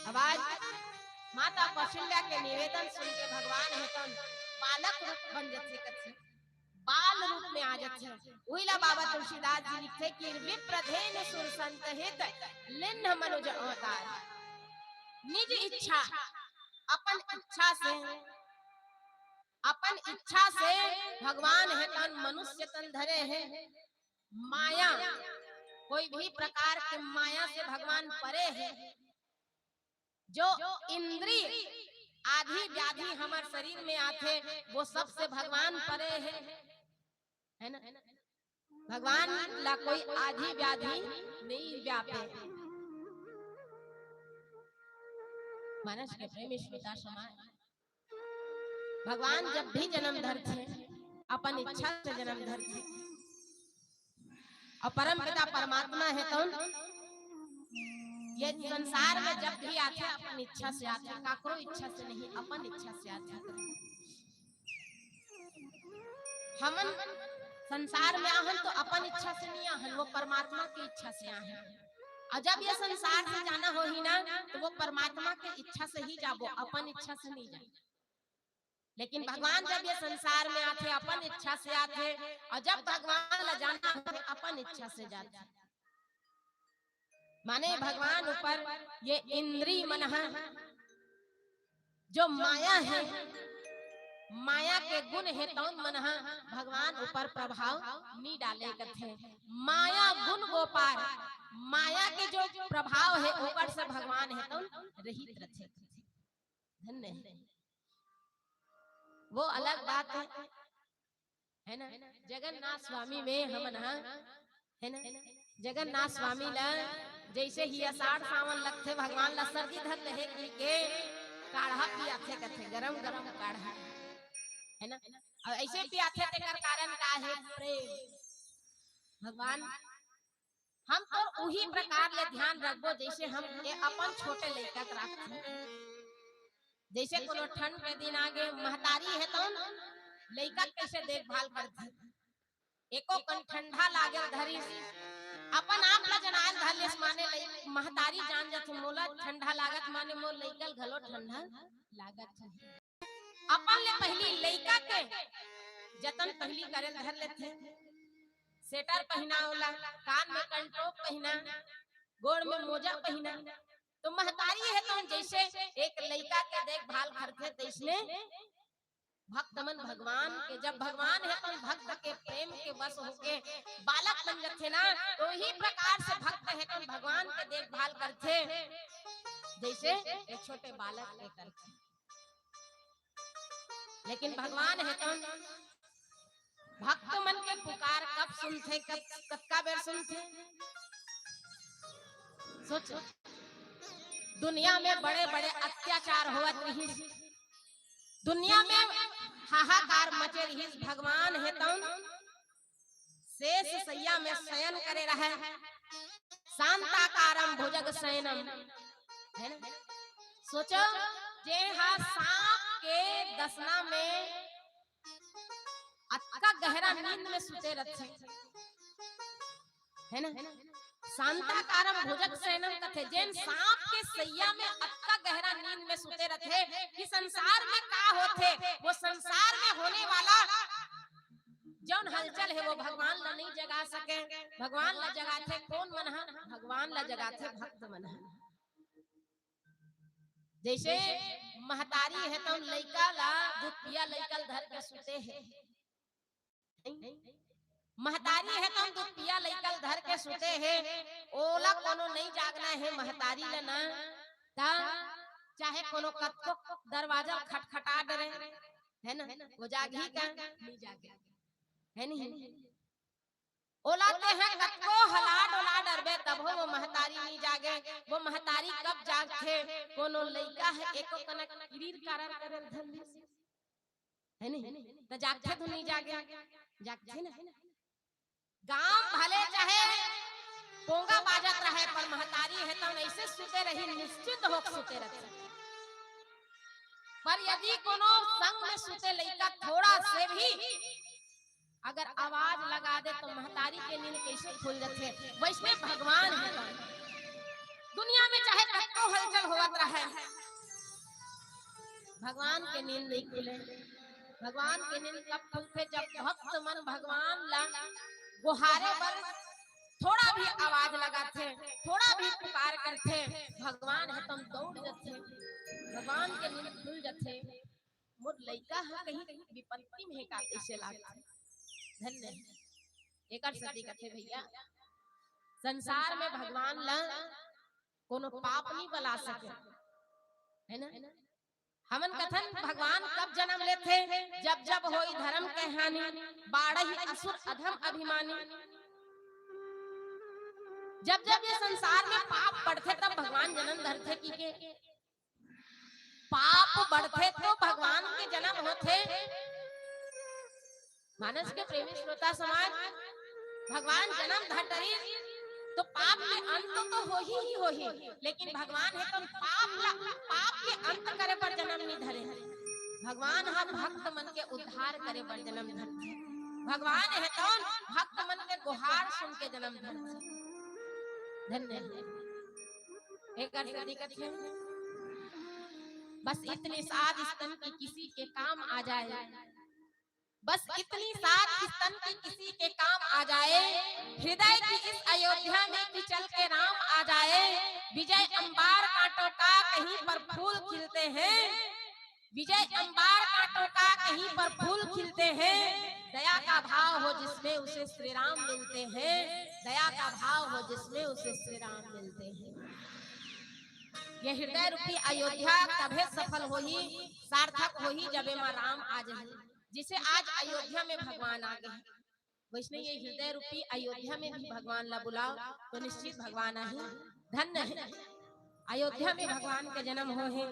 अब आज माता कौशल्या के निवेदन सुन के भगवान हे त बालक रूप बन जथे कथे, बाल रूप में आ जथे। उही ला बाबा तुलसीदास जी लिखथे कि विप्रधेनु सुर संत हित लिन्ह मनुज अवतार। निज इच्छा, अपन इच्छा से, अपन इच्छा से भगवान हे तन मनुष्य तन धरे हे। माया, कोई भी प्रकार के माया से भगवान परे हे। जो इंद्री आधी व्याधि हमर शरीर में आथे, वो सबसे भगवान परे हे, हे ना? भगवान ला कोई आधी व्याधि नइ व्यापे। मानस के प्रेमी श्रोता समाज, भगवान जब भी जन्म धरथे, अपन इच्छा से जन्म धरथे। अउ परमपिता परमात्मा हे तउन ये संसार में जब भी आथे, अपन इच्छा से आथे, काकरो इच्छा से नहीं, अपन इच्छा से आथे। हमन संसार में आहन तो अपन इच्छा से नइ आहन, वो परमात्मा के इच्छा से आहन। अउ जब ये संसार से जाना होही ना, तो वो परमात्मा के इच्छा से ही जाबो, अपन इच्छा से नइ जाबो। लेकिन भगवान जब ये संसार में आथे, अपन इच्छा से आथे, अउ जब भगवान ला जाना होथे, अपन इच्छा से जाथे। माने भगवान ऊपर ये इंद्री मन ह, जो माया हे, माया के गुण हे, तउन मन ह भगवान ऊपर प्रभाव नइ डाले कथे। माया गुण गोपार, माया के जो प्रभाव हे, ओकर से भगवान हे तउन रहित रथे। धन्य हे। वो अलग बात हे, हे ना? जगन्नाथ स्वामी में हमन ह, हे ना? जगन्नाथ स्वामी ला जइसे ही आषाढ़ सावन लगथे, भगवान ला सर्दी धर लेहे कहिके काढ़ा पियाथे कथे, गरम गरम काढ़ा, हे ना? अउ अइसे पियाथे, तेकर कारण का हे? प्रेम। भगवान हम तो उही प्रकार ले ध्यान रखबो, जइसे हम ए अपन छोटे लइका के राखथन। जइसे कोनो ठंड के दिन आगे, महतारी हे तउन लइका के कइसे देखभाल करथे। एको कन ठंडा लागेल धरिस, अपन आप ला जनायल धर लेस, माने लइ-, महतारी जान जथे, मोला ठंडा लागत, माने मोर लइका ल घलो ठंडा लागत हे। अपन ले पहिली लइका के जतन पहिली करे ल धर लेथे। स्वेटर पहिना ओला, कान में कंटोप पहिना, गोड़ में मोजा पहिना। तो महतारी हे तउन जइसे एक लइका के देखभाल करथे, तइसने भक्त मन भगवान के, जब भगवान हे तउन भक्त के प्रेम के वश होके बालक बन जथे ना, तो इही प्रकार से भक्त हे तउन भगवान के देखभाल करथे, जइसे एक छोटे बालक के करथे। लेकिन भगवान हे तउन भक्त मन के पुकार कब सुनथे, कब, कतका बेर सुनथे? सोच, दुनिया में बड़े-बड़े अत्याचार होवत रिहिस, दुनिया में हाहाकार मचे रिहिस, भगवान हे तउन शेष सैया में शयन करे रहय, शांताकारम भुजग शयनम, हे ना? सोचो, जे हा सांप के दसना में अतका गहरा नींद में सुते रथे, हे ना? शांताकारम भुजग शयनम कथे, जेन सांप के सैया में अतका गहरा नींद में सुते रथे कि संसार में का होथे, वो संसार में होने वाला जउन हलचल हे, वो भगवान ला नइ जगा सके। भगवान ला जगाथे कोन मन ह? भगवान ला जगाथे भक्त मन ह। जइसे महतारी हे, तउन लइका ला, दूध पिया लइका ल धर के सुते हे। महतारी हे, तउन दूध पिया लइका ल धर के सुते हे, ओला कोनो नइ जागना हे महतारी ला ना, त चाहे कोनो कतको दरवाजा खटखटा डरे, हे ना, वो जागही का? नइ जागे, हे नहीं? ओला तेहा कतको हला डोला डरबे, तभो वो महतारी नइ जागे। वो महतारी कब जागथे? कोनो लइका ह एको कनक किरीर कारर करे ल धर लिस। हे नहीं? त जागथे तो नहीं जागे, जागथे ना। गांव भले चाहे पोंगा बाजत रहे, पर महतारी हे तौन ऐसे सुते रही, निश्चिंत होके सुते रही। पर यदि कोनो संग में सुते लइका थोड़ा से भी अगर आवाज लगा दे तो महतारी के नींद कैसे खुल जाथे, वैसने भगवान हे तौन। दुनिया में चाहे कतको हलचल होवत रहे, भगवान के नींद नहीं खुले। भगवान के नींद कब खुलथे? जब भक्त मन भगवान ला गोहारे बर थोड़ा भी आवाज लगाथे, थोड़ा भी पुकार करथे, भगवान हे तौन दौड़ जाथे, भगवान के नींद खुल जाथे। मोर लइका ह कहीं विपत्ति में हे का, कइसे लागथे? धन्य हे। एकर सेती कथे भैया, संसार में भगवान ला कोनो पाप नहीं बला सके, हे ना? हमन कथन भगवान कब जन्म लेथे? जब जब होई धर्म के हानि, बाढ़ही असुर अधम अभिमानी। जब जब ये संसार में पाप बढ़थे तब भगवान जन्म धरथे कि के? पाप बढ़थे तो भगवान के जन्म होथे। मानस के प्रेमी श्रोता समाज, भगवान जन्म धर डरिस तो पाप के अंत तो होही ही होही, लेकिन भगवान हे तौन पाप ला, पाप के अंत करे बर जन्म नहीं धरे। भगवान ह भक्त मन के उद्धार करे बर जन्म धरथे। भगवान हे तौन भक्त मन के गोहार सुन के जन्म धरथे। धन्य हे। एकर सेती कथे, बस इतनी साध इस तन की किसी के काम आ जाए, बस इतनी साध इस तन की किसी के काम आ जाए, हृदय की इस अयोध्या में कि चल के राम आ जाए। विजय अंबार कांटों का कहीं पर फूल खिलते हैं, विजय अंबार कांटों का कहीं पर फूल खिलते हैं। दया का भाव हो जिसमें उसे श्री राम मिलते हैं, दया का भाव हो जिसमें उसे श्री राम मिलते हैं। ये हृदय रूपी अयोध्या तभे सफल होही, सार्थक होही, जब एमा राम आ जाही। जैसे आज अयोध्या में भगवान आ गए हैं, वैसने ये हृदय रूपी अयोध्या में भी भगवान ला बुलाओ तो निश्चित भगवान आही। धन्य हे अयोध्या में भगवान के जन्म होहे।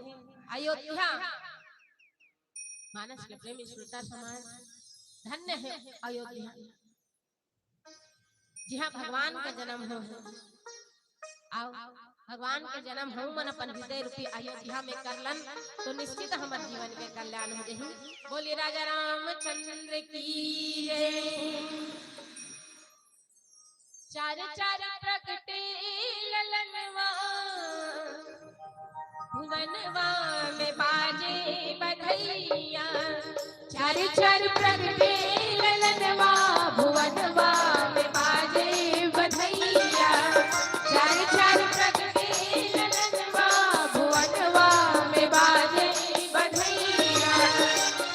अयोध्या, मानस के प्रेमी श्रोता समाज, धन्य हे अयोध्या, जिहाँ भगवान के जन्म होहे। अउ भगवान के जन्म हमन अपन हृदय रूपी अयोध्या में कर लन, तो निश्चित हमर जीवन के कल्याण हो जाही। बोलिए राजा रामचंद्र की जय। चार चार प्रगटे ललनवा, भुवनवा में बाजे बधैया। चार चार प्रगटे ललनवा, भुवनवा में बाजे बधैया। चार चार प्रगटे ललनवा, भुवनवा में बाजे बधैया।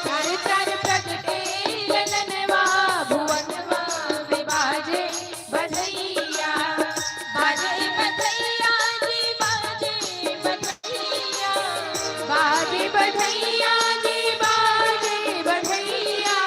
चार चार प्रगटे ललनवा, भुवनवा में बाजे बधैया। बाजे बधैया जी, बाजे बधैया। बाजे बधैया जी, बाजे बधैया।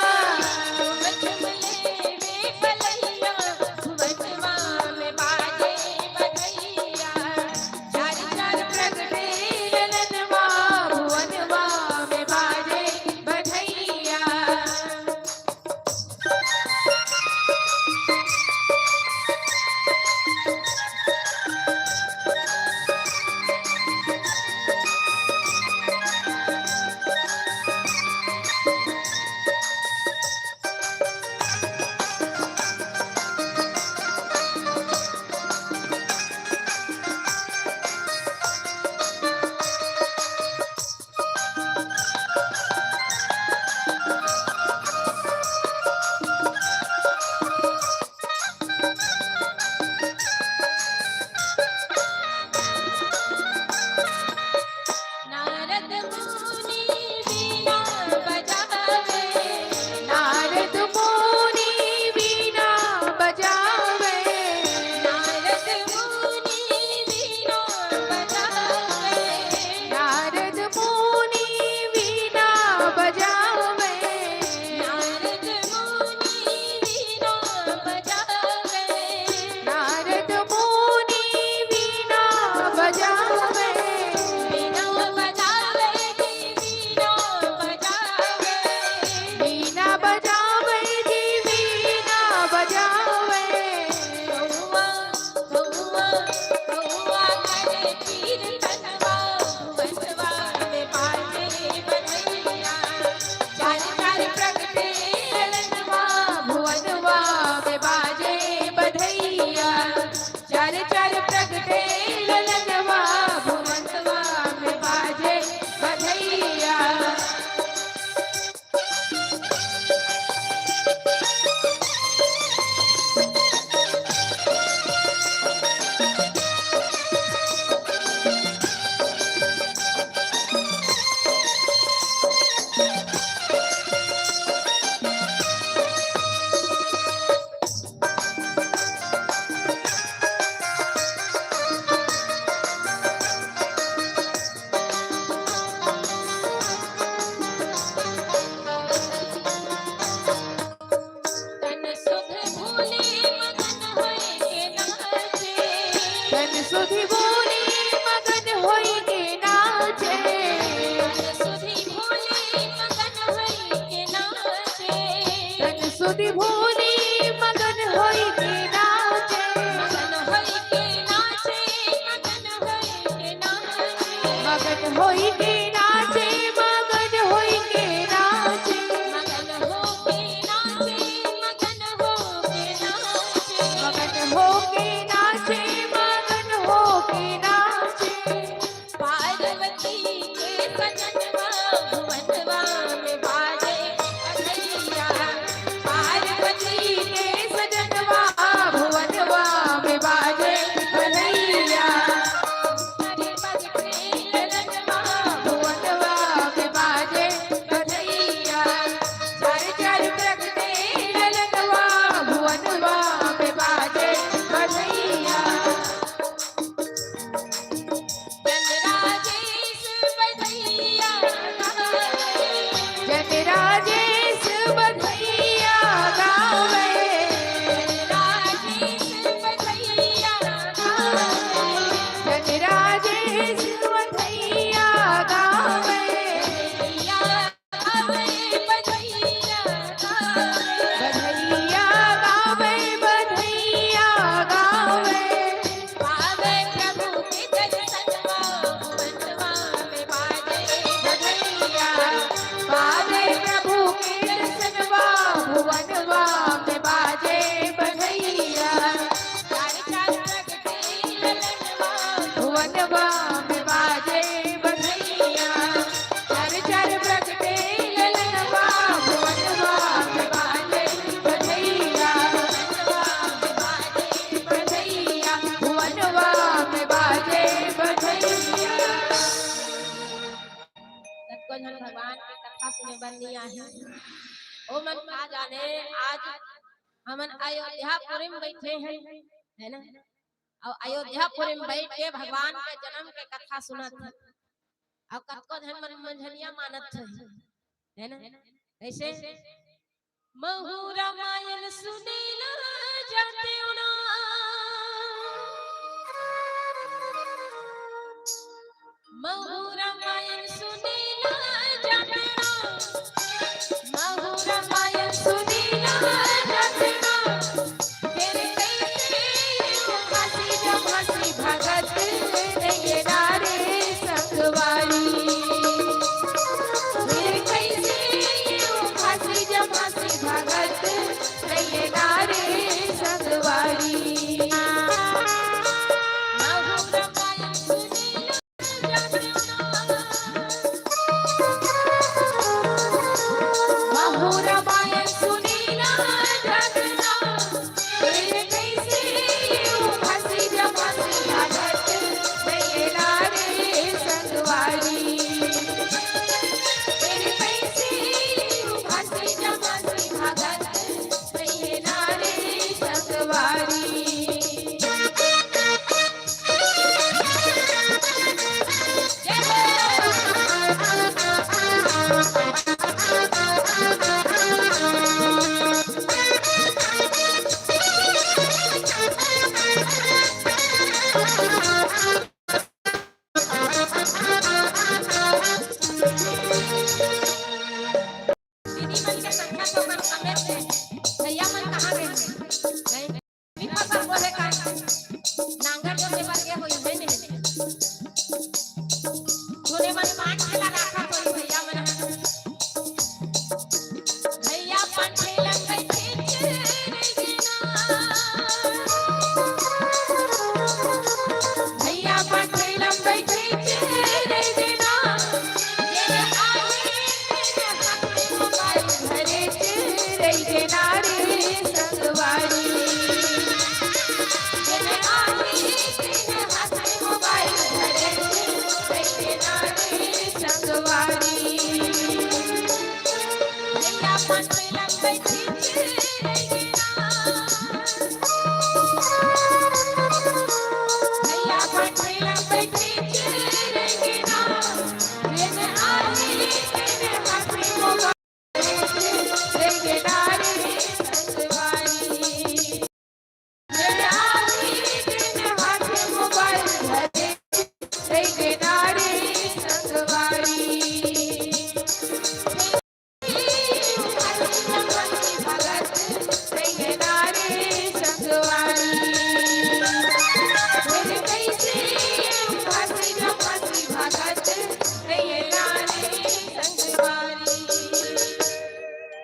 राजेश बधइया गावे, राजेश बधइया गावे, राजेश बधइया गावे। बधइया गावे, बधइया गावे, बधइया गावे। पावे प्रभु के दर्शनवा, भुवनवा में बाजे बधइया। पावे प्रभु के दर्शनवा, भुवनवा में बाजे बधइया। चार चार प्रगटे ललनवा, भुवनवा में बाजे बधइया। चार चार प्रगटे ललनवा, भुवनवा में बाजे बधइया। भुवनवा में बाजे बधइया, भुवनवा में बाजे बधइया। कतको झन भगवान के कथा सुने बर नइ आही। ओमन का जाने, आज हमन अयोध्यापुरी म बइठे हन, है ना? अउ अयोध्यापुरी म बइठ के भगवान के जनम के कथा सुनत हन। अउ कतको झन मन मंझनिया मानत हे, है ना? कइसे? महू रामायण सुने ला जातेव ना। महू रामायण सुने ला जातेव ना। महू रामायण सुने ला जातेव ना। फेर कइसे भासी जब भासी भगत नैना रे संगवारी। फेर कइसे भासी जब भासी भगत नैना रे संगवारी। दीदी मन के संख्या तो ओकर कमे थे। भैया मन कहाँ गए? गए? पीपल पर बोले का? नांगर जोते बर गए होही, है नहीं? छोरे मन पाँच ठेला राखा होही भैया मन। भैया पाँच ठेला कैसे चले ना? भैया पाँच ठेला कैसे चले ना?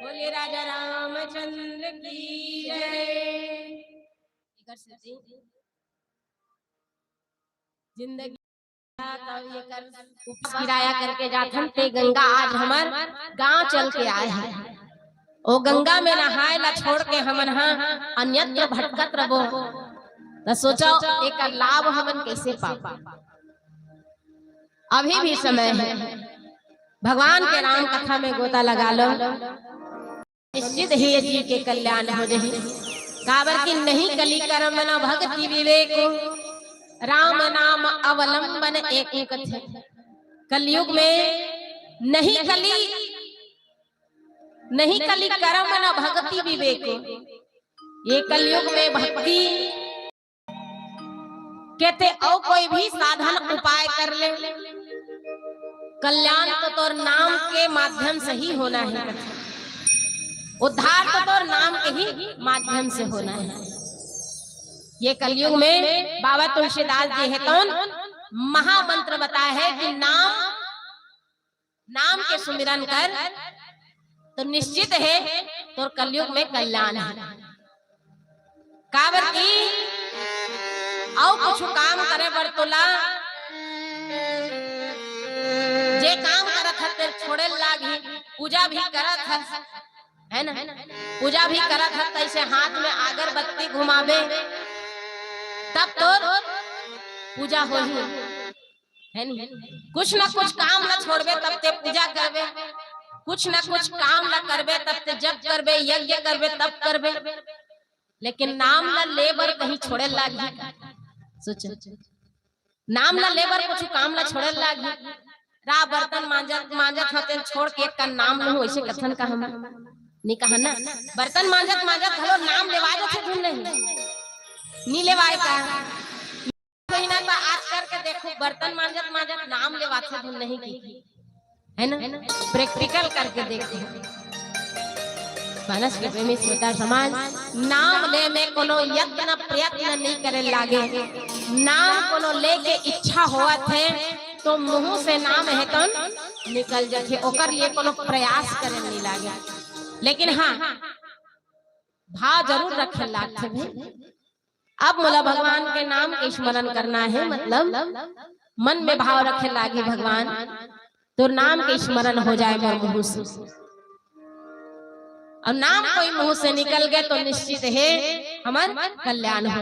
बोलिए राजा रामचंद्र की जय। एकर से जी जिंदगी का एकर किराया करके जाथन ते गंगा आज हमर गांव चल के आए हे। ओ गंगा में नहाए ला छोड़ के हमन हा अन्यत्र भटकत रबो, त सोचो एकर लाभ हमन कैसे पाबो। अभी भी समय है, भगवान के राम कथा में गोता लगा लो। निश्चित ही ये जीव के कल्याण हो जाही। काबर कि नहीं कली करम न भक्ति विवेक, राम नाम अवलंबन एक कथे। कलयुग में नहीं कली नहीं कलि करम न भगति विवेक। ये कलयुग में भक्ति के ते अउ कोई भी साधन उपाय कर ले, कल्याण तो तोर नाम के माध्यम से ही होना है, उद्धार तो तोर नाम के ही माध्यम से होना है। ये कलयुग में बाबा तुलसीदास जी हे तोन महामंत्र बताए है कि नाम, नाम के सुमिरन कर तो निश्चित है तोर कलयुग में कल्याण है। काबर की अउ कुछ काम करे बर तोला जे काम करत हस ते छोड़े लागही। पूजा भी करत हस, है ना, पूजा भी करत हस, तैसे हाथ में अगरबत्ती घुमाबे तब तोर पूजा होही, है नी? कुछ ना कुछ काम ला छोड़बे तब ते पूजा करबे, कुछ ना कुछ काम ला करबे तब ते जप करबे, यज्ञ करबे, तप करबे, लेकिन नाम ला ले बर कहीं छोड़े लागही? सोच, नाम ला ले बर कुछ काम ला छोड़े लागही? रा बर्तन मांजत मांजत हते छोड़ के एक का नाम लूं, ऐसे कथन का हम नी कहा ना। बर्तन मांजत मांजत घलो नाम लेवा जाथे धुन नहीं, नी लेवाए का? कोई ना तो आज करके देखो, बर्तन मांजत मांजत नाम लेवाथे धुन नहीं की, है ना? प्रैक्टिकल करके देखो। मानस के प्रेमी श्रोता समाज, नाम ले में कोनो यत्न प्रयत्न नहीं करे लागे। नाम कोनो लेके इच्छा होवत है तो मुंह से नाम है तो निकल जाथे, ओकर लिए कोनो प्रयास करे नहीं लागे। लेकिन हाँ, भाव जरूर रखे लागथे भाई। अब मोला भगवान के नाम के स्मरण करना है, मतलब मन में भाव रखे लागी, भगवान तोर नाम के स्मरण हो जाए मोर मुंह से, और नाम कोई मुंह से निकल गए तो निश्चित है हमर कल्याण हो।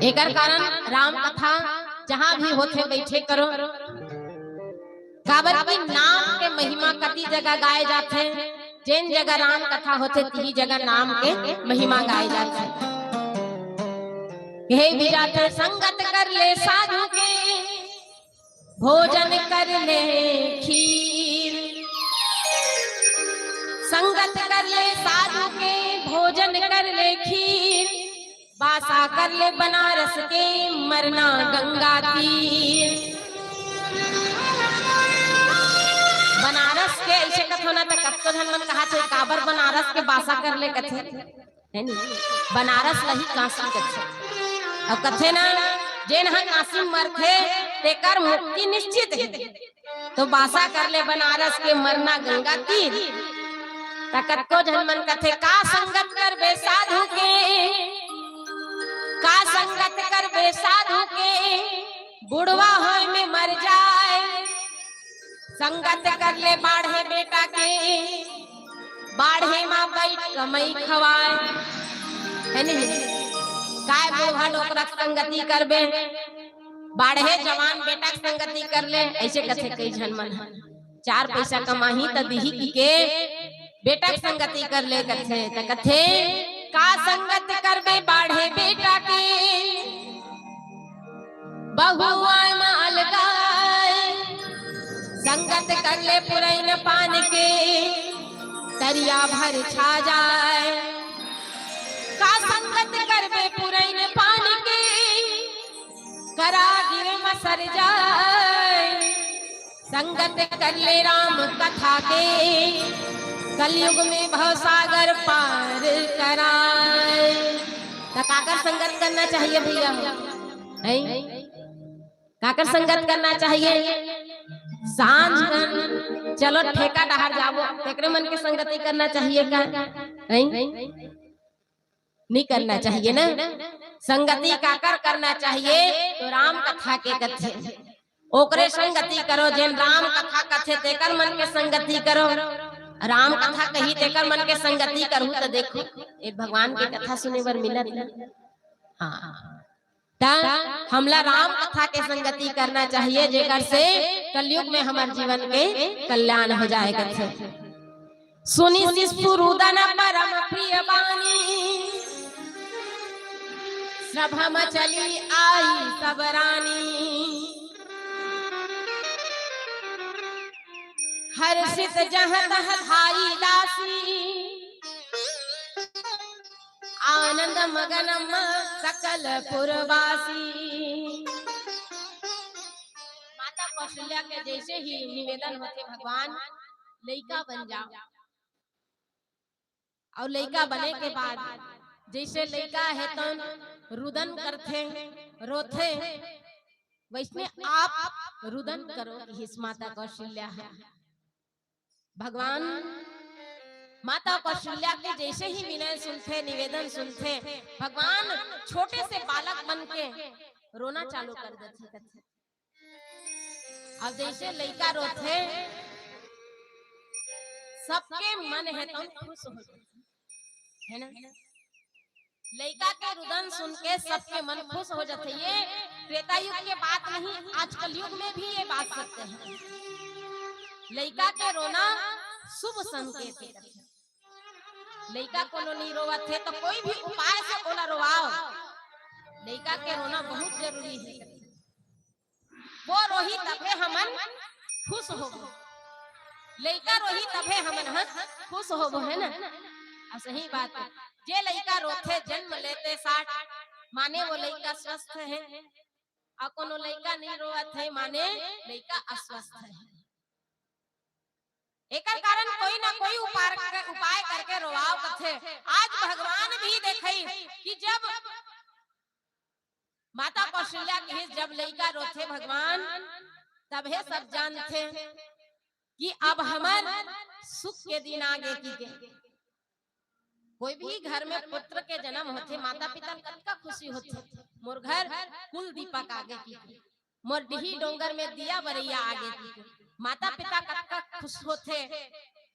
एकर कारण राम कथा जहां भी होथे बैठे करो, काबर कि नाम के महिमा कति जगह गाए जाथे, जेन जगह राम कथा होथे तिही जगह नाम के महिमा गाए जाथे। कहे भी जाथे, संगत कर ले साधु के, भोजन कर ले खीर। संगत कर ले साधु के, भोजन कर ले खीर, बासा कर ले बनारस के, मरना गंगा तीर। बनारस के ऐसे कथो ना, त कतको झन मन कहा थे, काबर बनारस के बासा कर ले कथे, है नी? बनारस ल ही काशी कथे। अब कथे ना, जेन ह काशी मरथे, तेकर मुक्ति निश्चित है। तो बासा कर ले बनारस के, मरना गंगा तीर। त कतको झन मन कथे, का संगत करबे साधु के, का संगत करबे साधु के, बुढ़वा होय में मर जाए। संगत कर ले बाढ़े बेटा के, बाढ़े मा बैठ कमई खवाए। है नहीं? काय बुढ़वा लोग रख संगति करबे, बाढ़े जवान बेटा के संगति कर ले, ऐसे कथे कई झन मन ह। चार पैसा कमाही त दिही की के बेटा के संगति कर ले कथे, त कथे, का संगत करबे बाढ़े बेटा के, बहुआय म अलगाय। संगत कर ले पुरैन पान के, तरिया भर छा जाय। का संगत करबे पुरैन पान के, करा गिर म सर जाय। संगत कर ले राम कथा के, कलयुग में भवसागर पार कराए। त काकर संगत करना चाहिए भैया? हैं? काकर संगत करना चाहिए? सांझ कन चलो ठेका डहर जाबो, तेकरे मन के संगति करना चाहिए का? हैं? नहीं करना चाहिए ना। संगति काकर करना चाहिए? तो राम कथा के कथे, ओकरे संगति करो। जेन राम कथा कथे तेकर मन के संगति करो, राम कथा कही तेकर मन के संगति करहू त देखो, ए भगवान के कथा सुने बर मिलत ना। हाँ, त हमला राम कथा के संगति करना चाहिए, जेकर से कलयुग में हमर जीवन के कल्याण हो जाए कथे। सुनि शिशु रुदन परम प्रिय बानी, सभा म चली आई सब रानी। हर्षित जह तह धाई दासी, आनंद मगन मा सकल पुरवासी। माता कौशल्या के जैसे ही निवेदन होथे, भगवान लइका बन जाव। अउ लइका बने के बाद जैसे लइका हे तउन रुदन करथे, रोथे, वैसने आप रुदन करो, किहिस माता कौशल्या ह। भगवान माता कौशल्या के जैसे ही विनय सुनथे, निवेदन सुनथे, भगवान छोटे से बालक बन के रोना चालू कर देथे, कथे। अब जैसे लइका रोथे, सबके मन हे तउन खुश हो जाथे, है ना? लइका के रुदन सुन के सबके मन खुश हो जाथे। ये त्रेता युग के बात नहीं, आज कलयुग में भी ये बात सत्य है। लइका के रोना शुभ संकेत है। लइका कोनो नहीं रोवत हे तो कोई भी उपाय से ओला रोवाओ। लइका के रोना बहुत जरूरी है। वो रोही तभे हमन खुश होबो, लइका रोही तभे हमन ह खुश होबो, है ना? अउ सही बात है, जे लइका रोथे जन्म लेते साठ, माने वो लइका स्वस्थ है, अउ कोनो लइका नहीं रोवत है, माने लइका अस्वस्थ है। एकर कारण कोई ना कोई उपार-, उपाय करके रोवाव कथे। आज भगवान भी देखई कि जब माता कौशल्या किहिस, जब लइका रोथे भगवान, तभे सब जानथे कि अब हमर सुख के दिन आगे कहिके। कोई भी घर में पुत्र के जन्म होथे, माता पिता ल कतका खुशी होथे, मोर घर कुल दीपक आगे कहिके, मोर डीही डोंगर में दिया बरइया आगे कहिके। माता पिता कतका खुश होथे,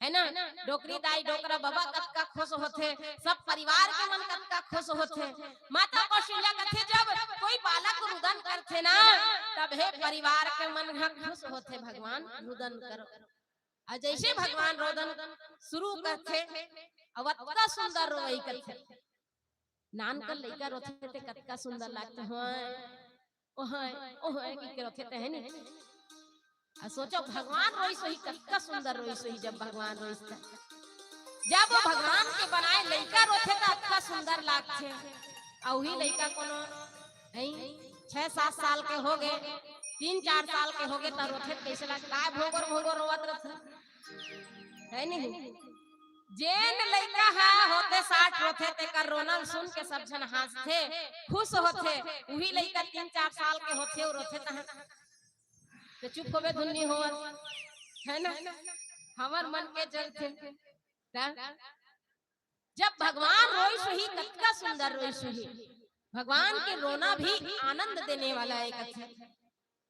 है ना? डोकरी दाई डोकरा बबा कतका खुश होथे, सब परिवार के मन कतका खुश होथे। माता कौशल्या कथे, जब कोई बालक रुदन करथे ना, तभे परिवार के मन ह खुश होथे। भगवान रुदन करो। अउ जैसे भगवान रोदन शुरू करथे, अउ अतका सुंदर रोवई करथे। नानकन लइका रोथे ते कतका सुंदर लागथे, होय, ओहय, ओहय, कहिके रोथे ते, है नी? अउ सोचो, भगवान रोइस होही, कतका सुंदर रोइस होही, जब भगवान रोइस त। जब वो भगवान के बनाए लइका रोथे, त अतका सुंदर लागथे। अउ उही लइका कोनो, हैं, छह सात साल के होगे, तीन चार साल के होगे, त रोथे, त कइसे लागथे? काय भोंगोर भोंगोर रोवत रथे, है नहीं? जेन लइका ह होते साठ रोथे, तेकर रोना ल सुन के सब झन हाँसथे, खुश होथे। उही लइका तीन चार साल के होथे, अउ रोथे तहाँ त चुप होबे धुन नी होवत, है ना? हमर मन के जलथे। त जब भगवान रोइस होही, कतका सुंदर रोइस होही। भगवान के रोना भी आनंद देने वाला एक है।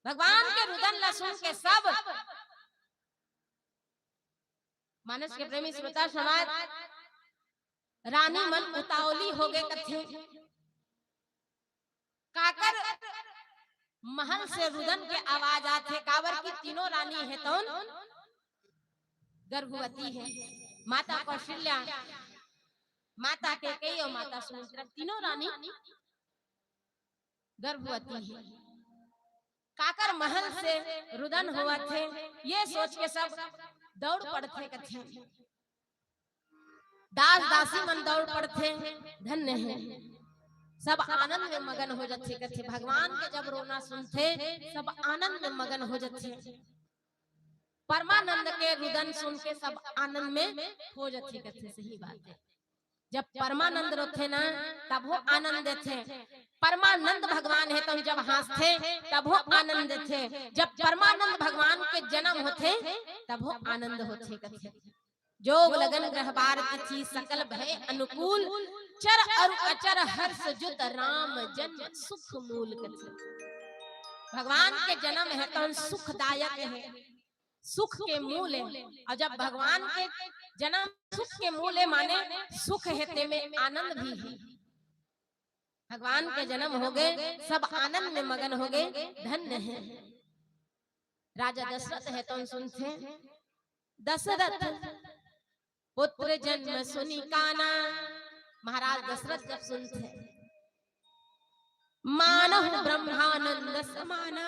भगवान के रुदन ला सुन के सब मानस के प्रेमी श्रोता समाज, रानी मन उतावली होगे कथे। काकर महल से रुदन के आवाज आथे, काबर कि तीनों रानी हे तउन गर्भवती हे। माता कौशल्या, माता कैकेयी अउ माता सुमित्रा, तीनों रानी गर्भवती हे। काकर महल से रुदन होवत हे, ये सोच के सब दौड़ पड़थे कथे। दास दासी मन दौड़ पड़थे, धन्य हे। सब आनंद में मगन हो जथे कथे। भगवान के जब रोना सुनथे, सब आनंद में मगन हो जथे। परमानंद के रुदन सुन के सब आनंद में हो जथे कथे। सही बात हे। जब परमानंद रोथे ना, तभो आनंद देथे। परमानंद भगवान हे, तब जब हाँसथे, तभो आनंद देथे। जब परमानंद भगवान के जन्म होथे, तभो आनंद होथे कथे। जोग लगन ग्रह बार तिथि सकल भय अनुकूल, चर अरु अचर हर्ष जुत राम जन्म सुख मूल कथे। भगवान के जन्म हे तउन सुखदायक हे, सुख के मूल हे। अउ जब भगवान के जन्म सुख के मूल हे, माने सुख हे, तेमे आनंद भी हे। भगवान के जन्म होगे, सब आनंद में मगन होगे, धन्य हे। राजा दशरथ हे तउन सुनथे, दशरथ पुत्र जन्म सुनि काना। महाराज दशरथ जब सुनथे, मानहु ब्रह्मानंद समाना,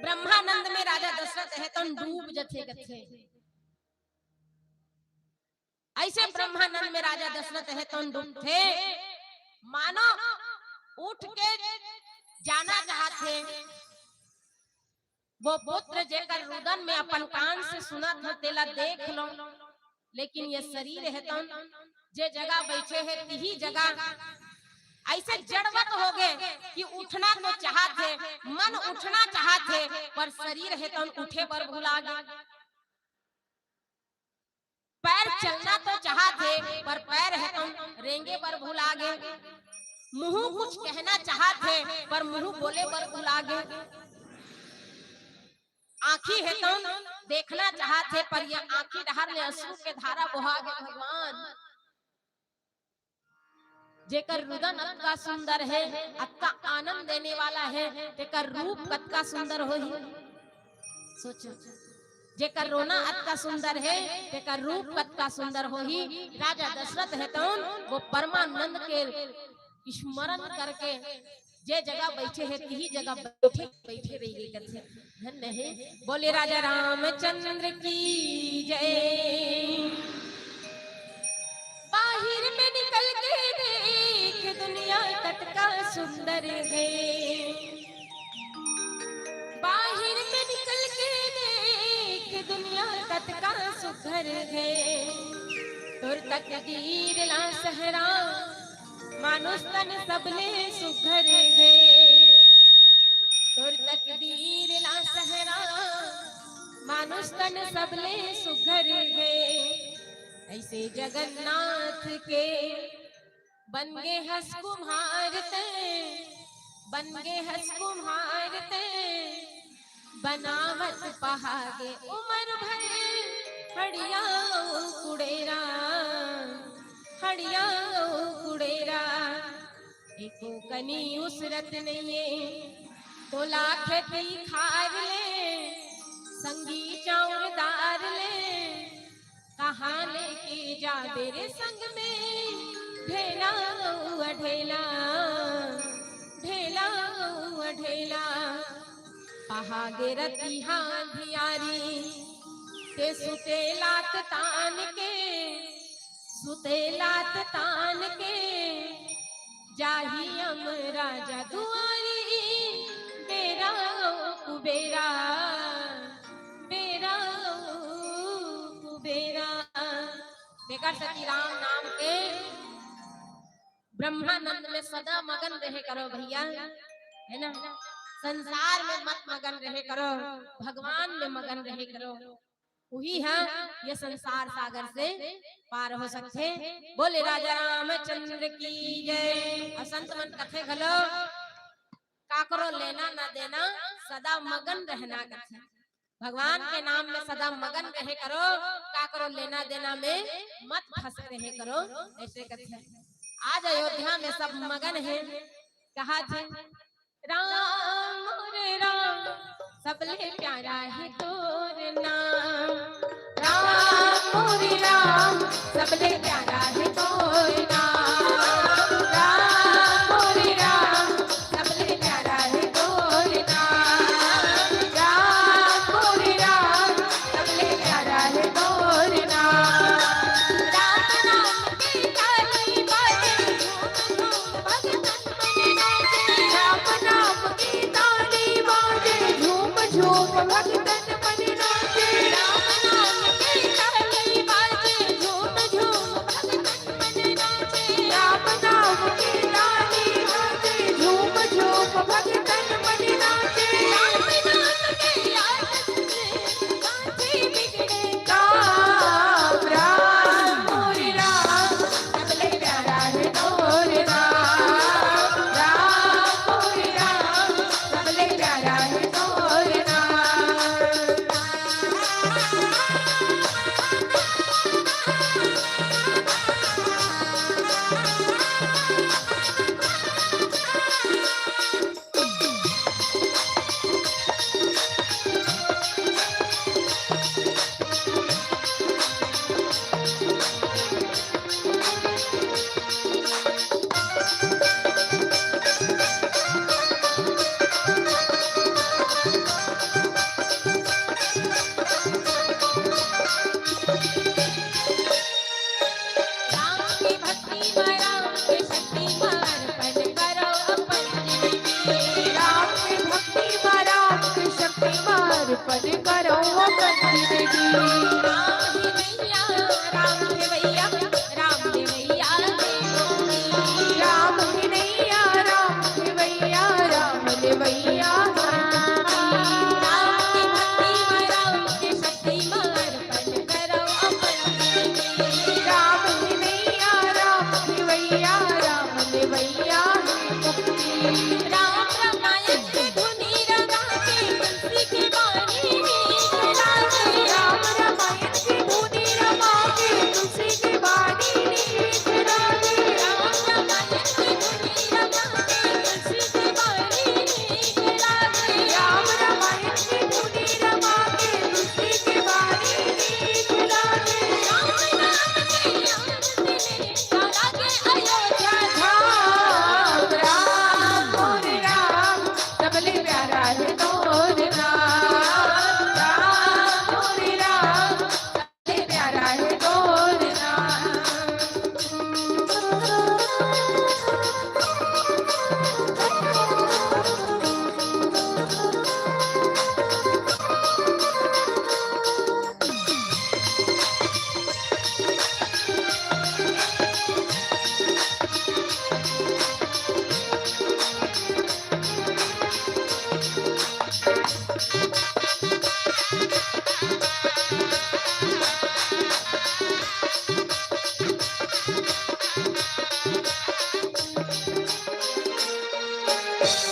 ब्रह्मानंद में राजा दशरथ हे तौन डूब जथे कथे। अइसे ब्रह्मानंद में राजा दशरथ हे तौन डूबथे, मानो उठ के जाना चाहत हे। वो पुत्र जेकर रुदन में अपन कान से सुनत हंव, तेला देख लंव, लेकिन ये शरीर हे तौन जे जगह बइठे हे, तिही जगह अइसे जड़वत होगे कि उठना तो चाहत हे, मन उठना चाहत हे, पर शरीर हे तौन उठे बर भुला गे। पैर चलना तो चाहत हे, पर पैर हे तौन रेंगे बर भुला गे। मुंह कुछ कहना चाहत हे, पर मुंह बोले बर भुला गे। आंखी हे तौन देखना चाहत हे, पर ये आंखी डहर ले अश्रु के धारा बोहा गे। भगवान, जेकर रुदन अतका सुंदर हे, अतका आनंद देने वाला हे, तेकर रूप कतका सुंदर होही। सोचो, जेकर रोना अतका सुंदर हे, तेकर रूप कतका सुंदर होही। राजा दशरथ हे तौन वो परमानंद के स्मरण करके जे जगह बइठे हे, तिही जगह बइठे, बइठे रहि गे कथे। धन्य हे। बोले राजा रामचंद्र की जय। बाहिर में निकल के देख, दुनिया कतका सुंदर हे। बाहिर में निकल के देख, दुनिया कतका सुघर हे। तोर तकदीर ला सहरा, मानुष तन सबले सुघर हे। तोर तकदीर ला सहरा, मानुष तन सबले सुघर हे। अइसे जगन्नाथ के बन गे हस कुम्हार तैं, बन गे हस कुम्हार तैं, बनावत पहागे उमर भर हड़िया अउ कुड़ेरा, हड़िया अउ कुड़ेरा। एको कनी उसरत नइये, तोला खेती खार ले, संगी चाउर दार ले, कहाँ लेके जाबे रे संग में ढेला अउ अढेला, ढेला अउ अढेला। पहागे रतिहा धियारी, ते सुते लात तान के, सुते लात तान के, जाही यम राजा दुआरी, बेरा अउ कुबेरा, बेरा अउ कुबेरा। तेकर सेती राम नाम के ब्रह्मानंद में सदा मगन रहे करो भइया, हे ना? संसार में मत मगन रहे करो, भगवान में मगन रहे करो। उही ह ये संसार सागर से पार हो सकथे। बोले राजा रामचंद्र की जय। अउ संत मन कथे घलो, काकरो लेना न देना, सदा मगन रहना कथे। भगवान के नाम में सदा मगन रहे करो, काकरो लेना देना में मत फंसे रहे करो, अइसे कथे। आज अयोध्या में सब मगन हे, कहाथे, राम मोरे राम, सबले प्यारा हे तोर नाम। राम मोरे राम, सबले प्यारा हे तोर नाम। राम मोरे राम, सबले प्यारा हे तोर नाम। राम मोरे राम, सबले प्यारा हे तोर नाम। राम नाम के ताली बाजे, झूम झूम भगतन मन नाचे। राम नाम के ताली बाजे, झूम झूम भगतन मन नाचे। राम नाम के ताली बाजे, झूम झूम भगतन मन नाचे। अर्पण करव अपन जिनगी। राम हे नैया, राम हे भैया, राम हे भैया हे गोपी। राम हे नैया, राम हे भैया, राम हे भैया हे गोपी। राम के भक्ति म, राम के शक्ति म अर्पण करव अपन जिनगी। राम हे नैया, राम हे भैया, राम हे भैया हे गोपी। राम रामायण के धुनी रमा के, तुलसी के बानी नीक लागे। राम रामायण के धुनी रमा के, तुलसी के बानी नीक लागे। राम रामायण के धुनी रमा के, तुलसी के बानी नीक लागे। राम रामायण के धुनी रमा के, तुलसी के बानी नीक लागे। राम नाम के अमृत में लागे अयोध्या धाम। राम मोरे राम, सबले प्यारा हे तोर नाम। राम मोरे राम, सबले प्यारा हे तोर नाम।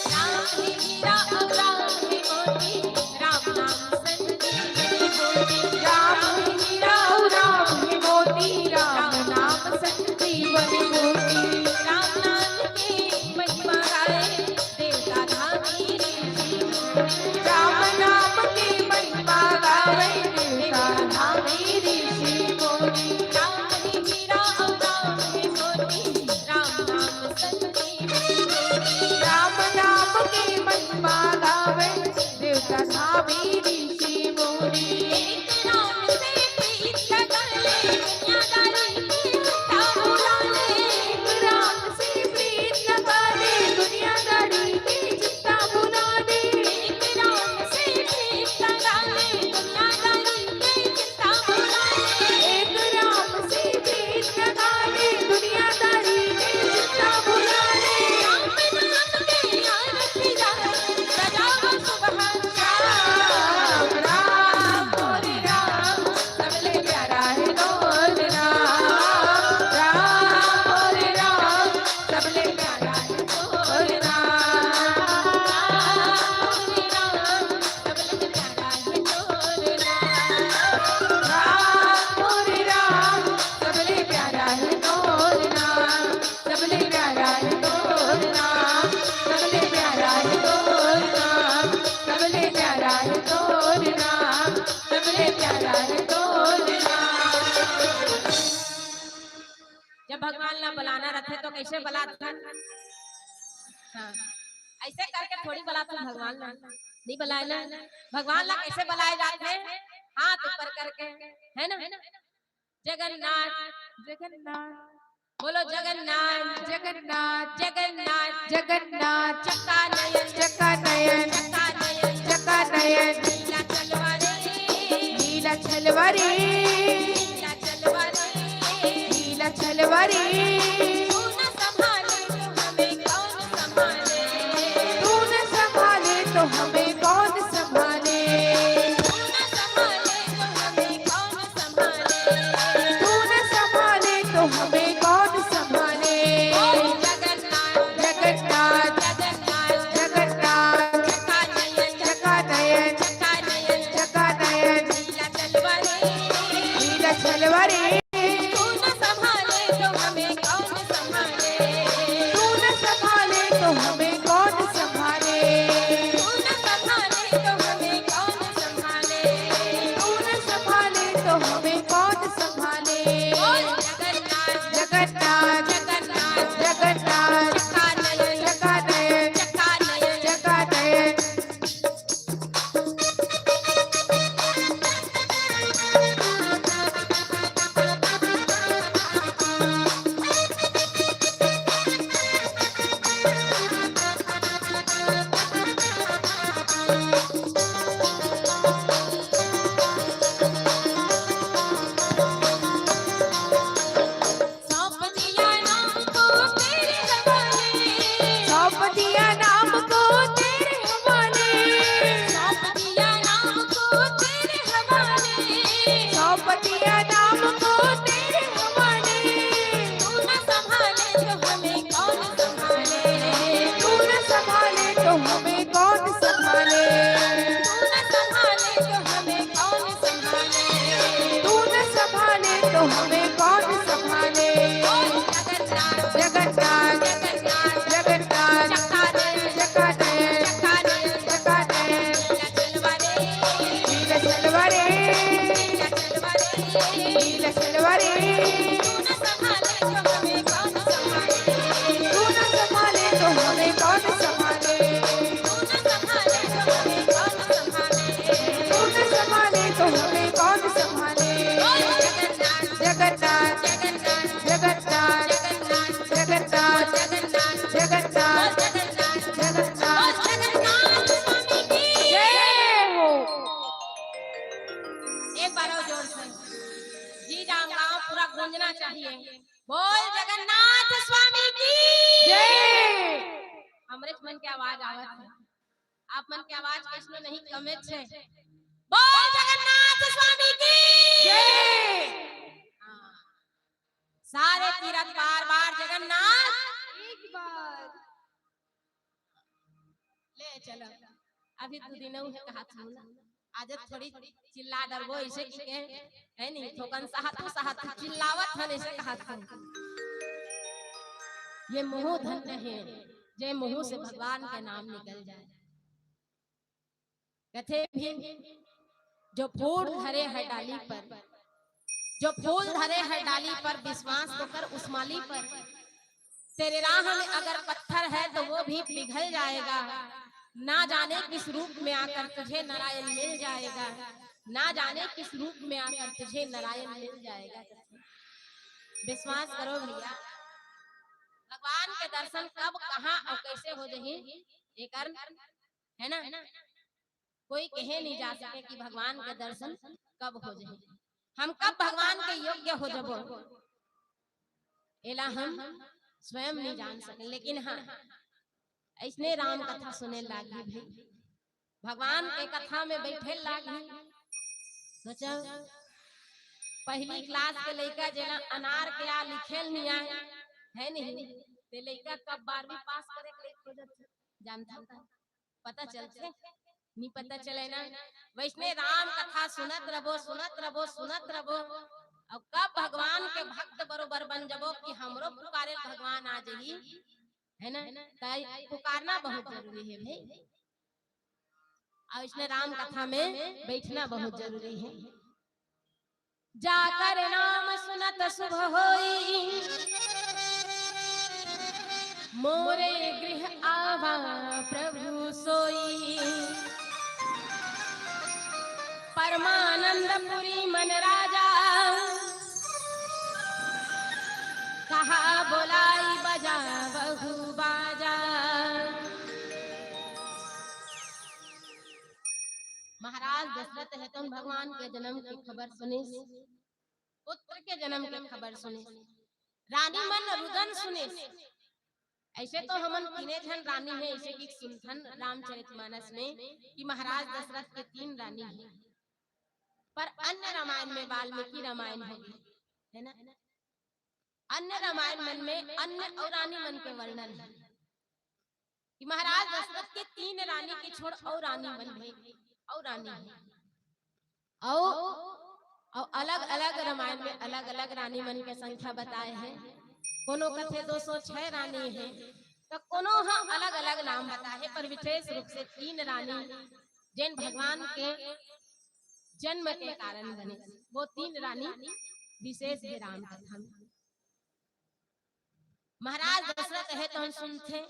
राम हे हीरा अउ राम हे मोती, राम नाम संजीवनी बूटी। राम हे हीरा अउ राम हे मोती, राम नाम संजीवनी बूटी। राम नाम के महिमा गाए, देवता धामी ऋषि मुनि। राम नाम के महिमा गावे, देवता धामी ऋषि मुनि। राम हे हीरा अउ राम हे मोती, राम नाम संजीवनी। राम नाम के महिमा गावे, देवता धामी ऋषि मुनि। एक राम से प्रीत लगा ले, दुनियादारी की चिंता भुला ले। एक राम से प्रीत लगा ले, दुनियादारी की चिंता भुला ले। एक राम से प्रीत लगा ले, दुनियादारी की चिंता भुला ले। एक राम से प्रीत लगा ले, दुनियादारी की चिंता भुला ले। राम नाम के आरती गाए, सजाओ सुबह। राम, राम, मोरे राम, सबले प्यारा हे तोर नाम। राम, मोरे राम, सबले प्यारा हे तोर नाम। राम, मोरे राम, सबले प्यारा हे तोर नाम। राम, मोरे राम, सबले प्यारा हे तोर नाम। सबले प्यारा हे तोर नाम, सबले प्यारा हे तोर नाम, सबले प्यारा हे तोर नाम, सबले प्यारा हे तोर नाम। जब भगवान ला बलाना रथे तो कैसे बलाथन? हाँ, ऐसे करके थोड़ी बलाथन भगवान ला, नहीं बलाए ना। भगवान ला कैसे बलाए जाथे? हाथ ऊपर करके, है ना? जगन्नाथ, जगन्नाथ, बोलो जगन्नाथ, जगन्नाथ, जगन्नाथ, जगन्नाथ, चका नयन, चका नयन, चका नयन, चका नयन, नीला चलवा रे, नीला चलवा रे, नीला चलवा रे, नीला चलवा रे। तू न संभाले तो हमें कौन संभाले? तू न संभाले तो हमें कौन संभाले? तू न संभाले तो हमें कौन संभाले? तू न संभाले तो हमें कौन संभाले? जगन्नाथ, जगन्नाथ, जगन्नाथ, जगन्नाथ, चका नयन, चका नयन, चका नयन, चका नयन, नीला चलवा रे, नीला चलवा रे। तू न संभाले तो हमें जगन्नाथ, जगन्नाथ, जगन्नाथ, जगन्नाथ, जगन्नाथ, जगन्नाथ, नीला चलवा रे, नीला चलवा रे, नीला चलवा रे, नीला चलवा रे। तू ना संभाले तो हमें कौन संभाले? तू ना संभाले तो हमें कौन संभाले? तू ना संभाले तो हमें कौन संभाले? तू ना संभाले तो हमें कौन संभाले? बोल जगन्नाथ, जगन्नाथ, जगन्नाथ, जगन्नाथ, जगन्नाथ, जगन्नाथ, जगन्नाथ, जगन्नाथ, जगन्नाथ, जगन्नाथ स्वामी की जय हो। एक बार और जोर से जी जाम गांव पूरा गूंजना चाहिए। बोल जगन्नाथ स्वामी की जय। हमरे मन के आवाज आवत है, आप मन के आवाज कइसनो नहीं कमे छे। बोल जगन्नाथ स्वामी की जय। हाँ। सारे तीरथ बार बार जगन्नाथ एक बार। ले चलो, अभी दू दिन है कहा था ना, आज थोड़ी चिल्ला डरबो ऐसे कि के, है नहीं, थोकन सहतू सहतू चिल्लावत हन ऐसे कहा था। ये मुंह धन्य है, जे मुंह से भगवान के नाम निकल जाए। कथे भी, जो फूल धरे है डाली पर, जो फूल धरे है डाली पर, विश्वास तो कर उस माली पर। तेरे राह में अगर पत्थर है तो वो भी पिघल जाएगा। ना जाने किस रूप में आकर तुझे नारायण मिल जाएगा, ना जाने किस रूप में आकर तुझे नारायण मिल जाएगा। विश्वास करो भैया, भगवान के दर्शन कब, कहाँ और कैसे हो जाही, एकर, है ना, कोई कहे नहीं जा सके कि भगवान के दर्शन कब हो जाही, हम कब भगवान के योग्य हो जबो, एला हम स्वयं नहीं जान सके। लेकिन हाँ, ऐसने राम कथा सुने लागी भाई, भगवान के कथा में बैठे लागी। सोचा, पहली क्लास के लइका जेला अनार के आ लिखेल नहीं आए, है नहीं, ते लइका कब बारहवीं पास करे के लइक हो जाथे, जानता था? पता चलथे? नहीं पता चले ना। वैसने राम कथा सुनत रबो, सुनत रबो, सुनत रबो, और कब भगवान के भक्त बरोबर बन जबो कि हमरो पुकारे भगवान आ जाही, है ना? ताई पुकारना बहुत जरूरी है भाई, और इसने राम कथा में बैठना बहुत जरूरी है। जाकर नाम सुनत शुभ होई, मोरे गृह आवा प्रभु सोई। परमानंदपुरी मन राजा, कहा बोलाई बजा बहु बाजा। महाराज दशरथ हे तउन भगवान के जन्म के खबर सुनिस, पुत्र के जन्म के खबर सुनिस, रानी मन रुदन सुनिस। ऐसे तो हमन तीने झन रानी हे, ऐसे कि सुनथन रामचरितमानस में कि महाराज दशरथ के तीन रानी हे, पर अन्य रामायण में वाल्मीकि रामायण होगे, है ना? अन्य रामायण मन में अन्य और रानी मन के वर्णन हे कि महाराज दशरथ के तीन रानी के छोड़ और रानी मन हे, और रानी हे। अउ, अउ अलग-अलग रामायण में अलग-अलग रानी मन के संख्या बताए हे। कोनो कथे दो सौ छह रानी हे, त कोनो ह अलग-अलग नाम बताए हे, पर विशेष रूप से तीन रानी जेन भगवान के जन्म के कारण बने, वो तीन रानी विशेष हे राम कथा में। महाराज दशरथ हे तउन सुनथे,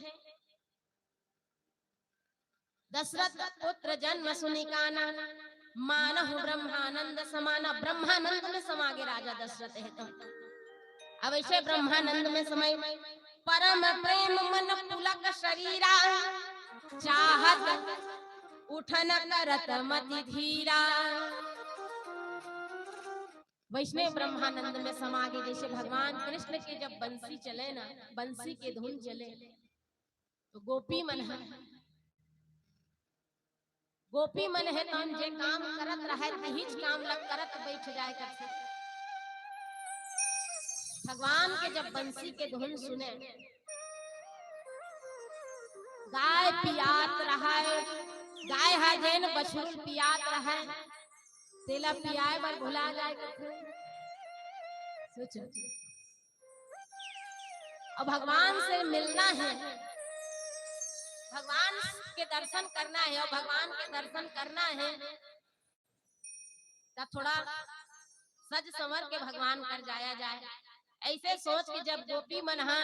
दशरथ पुत्र जन्म सुनि काना, मानहु ब्रह्मानंद समाना। ब्रह्मानंद में समा गे राजा दशरथ हे तउन। अब ऐसे ब्रह्मानंद में समय, परम प्रेम मन पुलक शरीरा, चाहत उठन करत मति धीरा। वैसने ब्रह्मानंद में समा गे, जैसे भगवान कृष्ण के जब बंसी चले ना, बंसी के धुन चले, तो गोपी मन हे, गोपी मन हे तउन जे काम करत रहय, तिहीच काम ल करत बइठ जाय करथे। भगवान के जब बंसी के धुन सुने, गाय पियात रहय, गाय ह जेन बछरू ल पियात रहय, तेला पियाय बर भुला जाय करथे। सोचो, और भगवान से मिलना है, भगवान के दर्शन करना है और भगवान के दर्शन करना है, तो थोड़ा सज संवर के भगवान कर जाया जाए। ऐसे सोच के जब गोपी मन हा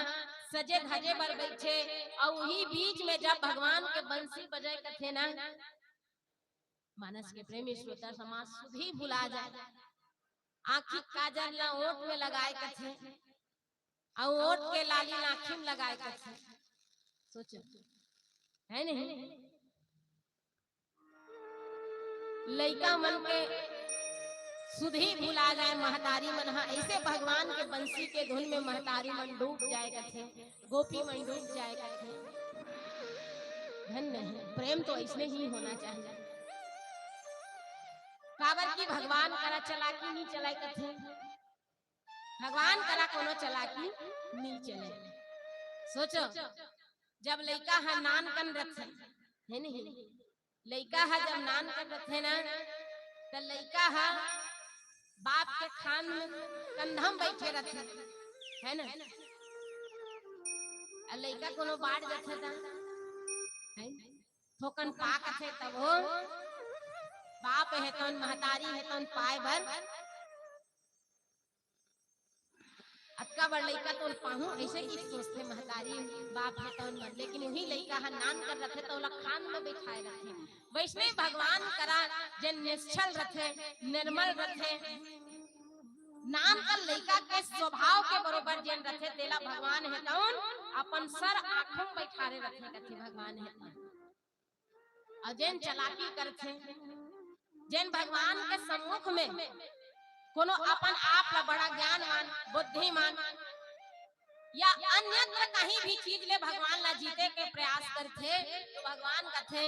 सजे धजे बर बैठे और वही बीच में जब भगवान के बंसी बजाए कथे ना, मानस के प्रेमी श्रोता समाज सुधी भुला जाए, आँखी काजर ला ओठ में लगाए कथे, अउ ओठ के लाली आँखी में लगाए कथे। सोचो, है नहीं? लइका मन के सुधी भुला जाए महतारी मन हा, ऐसे भगवान के बंसी के धुन में महतारी मन डूब जाए कथे, गोपी मन डूब जाए कथे। धन्य है, प्रेम तो ऐसने ही होना चाहिए। काबर कि भगवान करा चलाकी नहीं चलाए कथे, भगवान करा कोनो चलाकी नहीं चले। सोचो, जब लइका हा नान कन रथे, है नहीं? लइका हा जब नान कन रथे ना, त लइका हा बाप के खान में कंधा में बैठे रथे, है ना? अउ लइका कोनो बाढ़ जाथे त, है? थोकन पाकथे तब हो, बाप हे तौन, महतारी हे तौन पाए बर अतका बड़ लइका तो पाहूं, ऐसे की सोचथे महतारी बाप हे तौन मन, लेकिन वही लइका हा नान कन रथे तो ओला खान में बैठाए रथे। वैसने भगवान करा जेन निश्छल रथे, निर्मल रथे, नान कन लइका के स्वभाव के बरोबर जेन रथे, तेला भगवान हे तौन अपन सर आँखों में बैठारे रथे, कथे भगवान हे तौन। अउ जेन चलाकी करथे, जेन भगवान के सम्मुख में कोनो अपन आप ला बड़ा ज्ञानवान, बुद्धिमान या अन्यत्र कहीं भी चीज ले भगवान ला जीते के प्रयास करथे, तो भगवान कथे,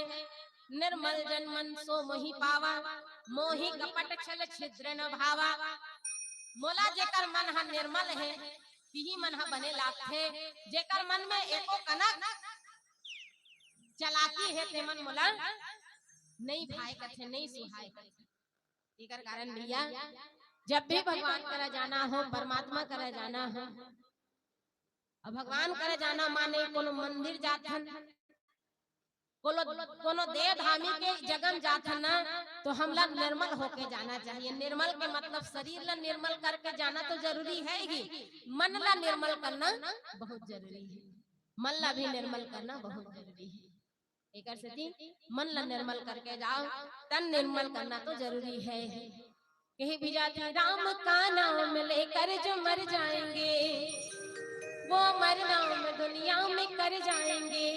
"निर्मल जन मन सो मोहि पावा, मोहि कपट छल छिद्र न भावा।" मोला जेकर मन ह निर्मल हे, तिही मन ह बने लागथे, जेकर मन में एको कनक चलाकी हे, तेमन मोला नहीं भाए कथे, नहीं सुहाए कथे। एकर कारण भैया, जब भी भगवान करा जाना हो, परमात्मा करा जाना हो, अब भगवान करा जाना माने कोनो मंदिर जाथन, कोनो, कोनो देव धामी के जगह में जाथन ना, तो हमला निर्मल होके जाना चाहिए। निर्मल के मतलब शरीर ला निर्मल करके जाना तो जरूरी है ही, मन ला निर्मल करना बहुत जरूरी है। मन ला भी निर्मल करना बहुत जरूरी है। एकर सेती मन ला निर्मल करके जाओ, तन निर्मल करना तो जरूरी है। कहीं भी जाते, राम का नाम लेकर जो मर जाएंगे, वो अमर नाम दुनिया में कर जाएंगे।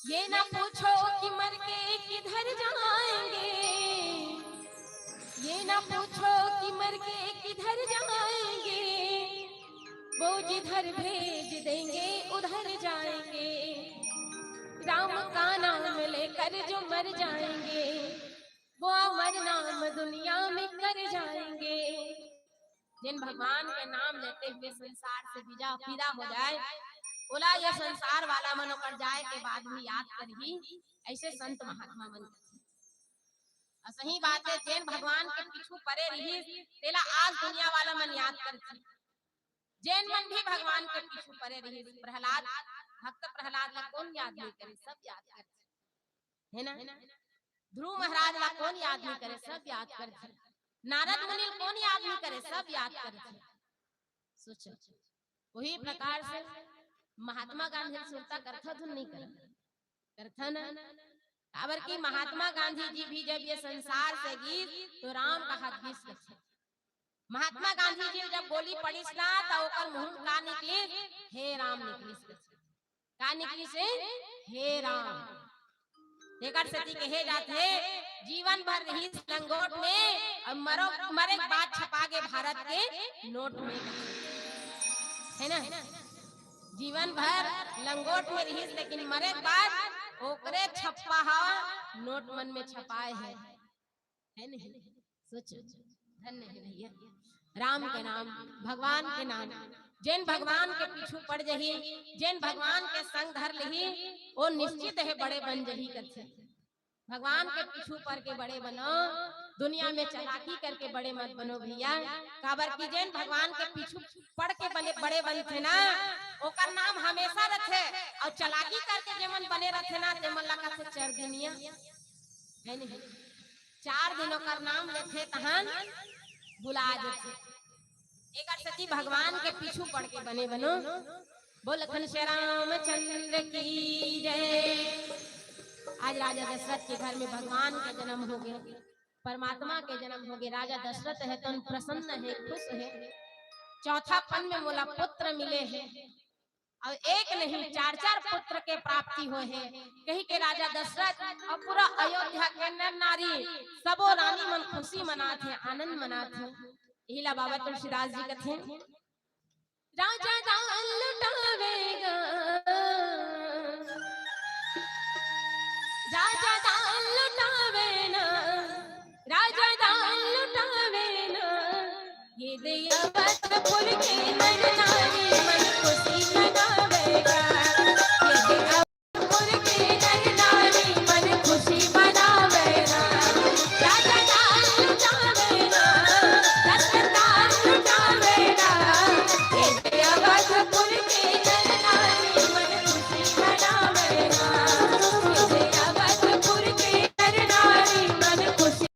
ये ना पूछो कि मर के किधर जाएंगे, ये ना पूछो कि मर के किधर जाएंगे, वो जिधर भेज देंगे उधर जाएंगे। राम का नाम लेकर जो मर जाएंगे, वो अमर नाम दुनिया में कर जाएंगे। जेन भगवान के नाम लेते हुए संसार से विदा, विदा हो जाए, ओला ये संसार वाला मन ओकर जाए के बाद भी याद करही, ऐसे संत महात्मा मन कथे। अउ सही बात है, जेन भगवान के पीछू परे रहिस, तेला आज दुनिया वाला मन याद करथे। जेन मन भी भगवान के पीछू परे रहिस, प्रहलाद, भक्त प्रहलाद ला कौन याद नहीं करे, सब याद करथे, है ना? ध्रुव महाराज ला कौन याद नहीं करे, सब याद करथे। नारद मुनि ला कौन याद नहीं करे, सब याद करथे। सोचो, वही प्रकार से महात्मा गांधी सुरता करथा धुन नहीं करथा, करथा ना? काबर कि महात्मा गांधी जी भी जब ये संसार से गीस, तो राम का हाथ गीस कथे। महात्मा गांधी जी जब बोली पड़िस ना, तो ओकर मुंह का निकलिस? हे राम निकलिस कथे। का निकलिस? हे राम। एकर सेती कहे जाथे, जीवन भर रहिस लंगोट में, अउ मरो, मरे के बाद छपा गे भारत के नोट में, है ना? जीवन भर लंगोट में रहिस, लेकिन मरे के बाद ओकरे छप्पा हा नोट मन में छपाए है, है नहीं? सोचो, धन्य है भैया। राम के नाम, भगवान के नाम, जेन भगवान के पीछू पड़ जही, जेन भगवान के संग धर लिही, वो निश्चित है बड़े बन जही कथे। भगवान के पीछू पड़ के बड़े बनो, दुनिया में चलाकी करके बड़े मत बनो भैया। काबर कि जेन भगवान के पीछू पड़ के बने, बड़े बनथे ना, ओकर नाम हमेशा रथे। अउ चालाकी करके जेमन बने रथे ना, तेमन ला कथे चरदिनिया, हे नहीं? चार दिन ओकर नाम लेथे, तहन भुला जथे। एकर सेती भगवान के पीछू पड़ के बने बनो। बोल लखन श्री रामचंद्र की जय। आज राजा दशरथ के घर में भगवान के जन्म होगे, परमात्मा के जन्म होगे। राजा दशरथ हे तो प्रसन्न हे, खुश हे। चौथा पन में मोला पुत्र मिले हे, अउ एक नहीं, चार चार पुत्र के प्राप्ति होय हे। कहिके राजा दशरथ अउ पूरा अयोध्या के नर नारी, सबो रानी मन खुशी मनाथे, आनंद मनाथे। इही ला बाबा तुलसीदास जी कथे, राजा दान लुटावेगा, राजा दान लुटावे ना, राजा दान लुटावे ना। ये दे अवधपुर के नर नारी मन खुशी मनावेगा। ये दे अवधपुर के नर नारी मन खुशी मनावेगा। राजा दान लुटावे ना, राजा दान लुटावे ना। ये दे अवधपुर के नर नारी मन खुशी मनावेगा। ये दे अवधपुर के नर नारी मन खुशी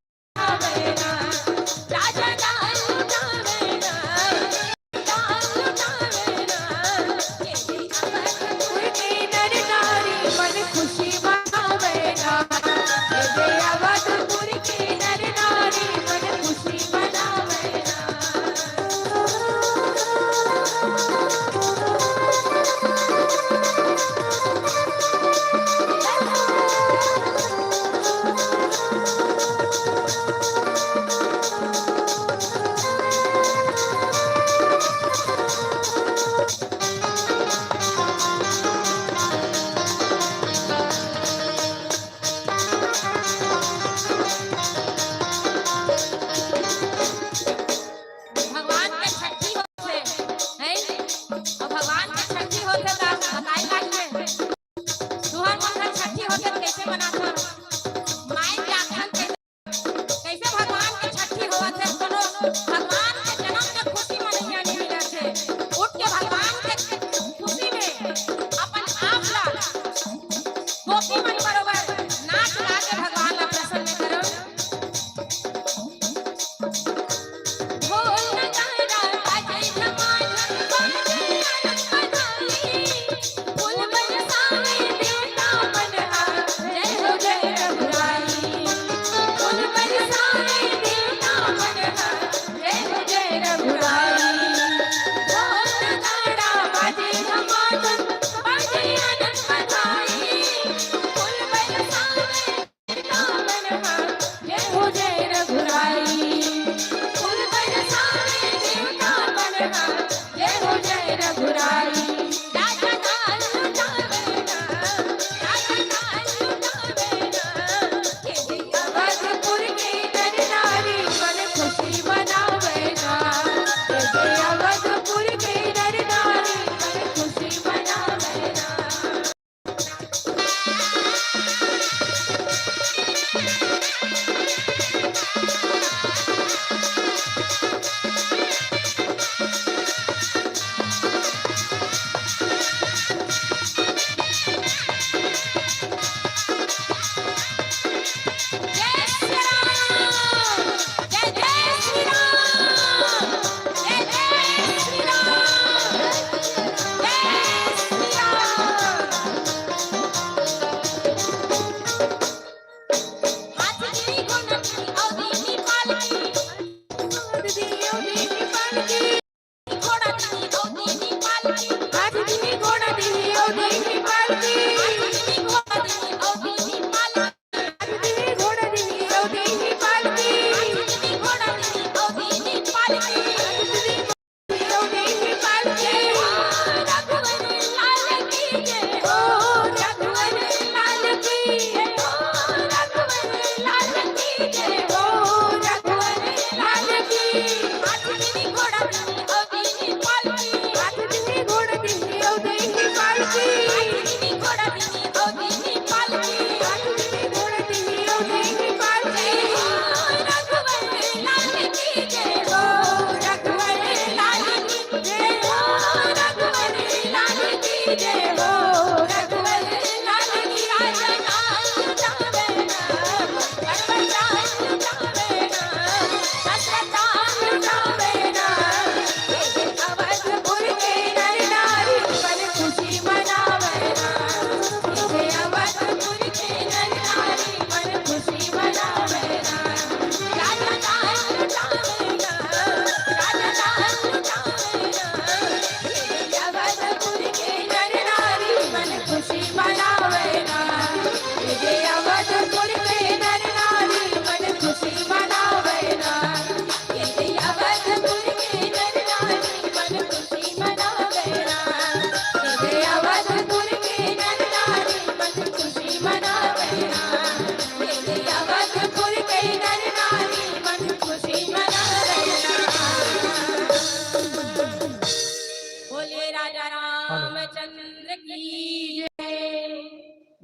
भगवान के छट्ठी होथे, हैं? अउ भगवान के छट्ठी होथे त बताए लागथे। तुहर मन के छट्ठी होथे त कइसे मनाथव? माई के आखन कइसे, कइसे भगवान के छट्ठी होवत हे? कोनो भगवान के जन्म के खुशी मनइया नइ मिलत हे। उठ के भगवान के खुशी में अपन आप ला गोपी मन बरोबर नाच गा के भगवान ला प्रसन्न करो। ढोल नगाड़ा बाजे, झमाझम बाजे, आनंद बधाई। फूल बरसावे देवता मन हा, जय हो जय रघुराई। फूल बरसावे देवता मन हा, जय हो जय रघुराई। ढोल नगाड़ा बाजे, झमाझम बाजे, आनंद बधाई। फूल बरसावे देवता मन हा, जय हो जय रघुराई।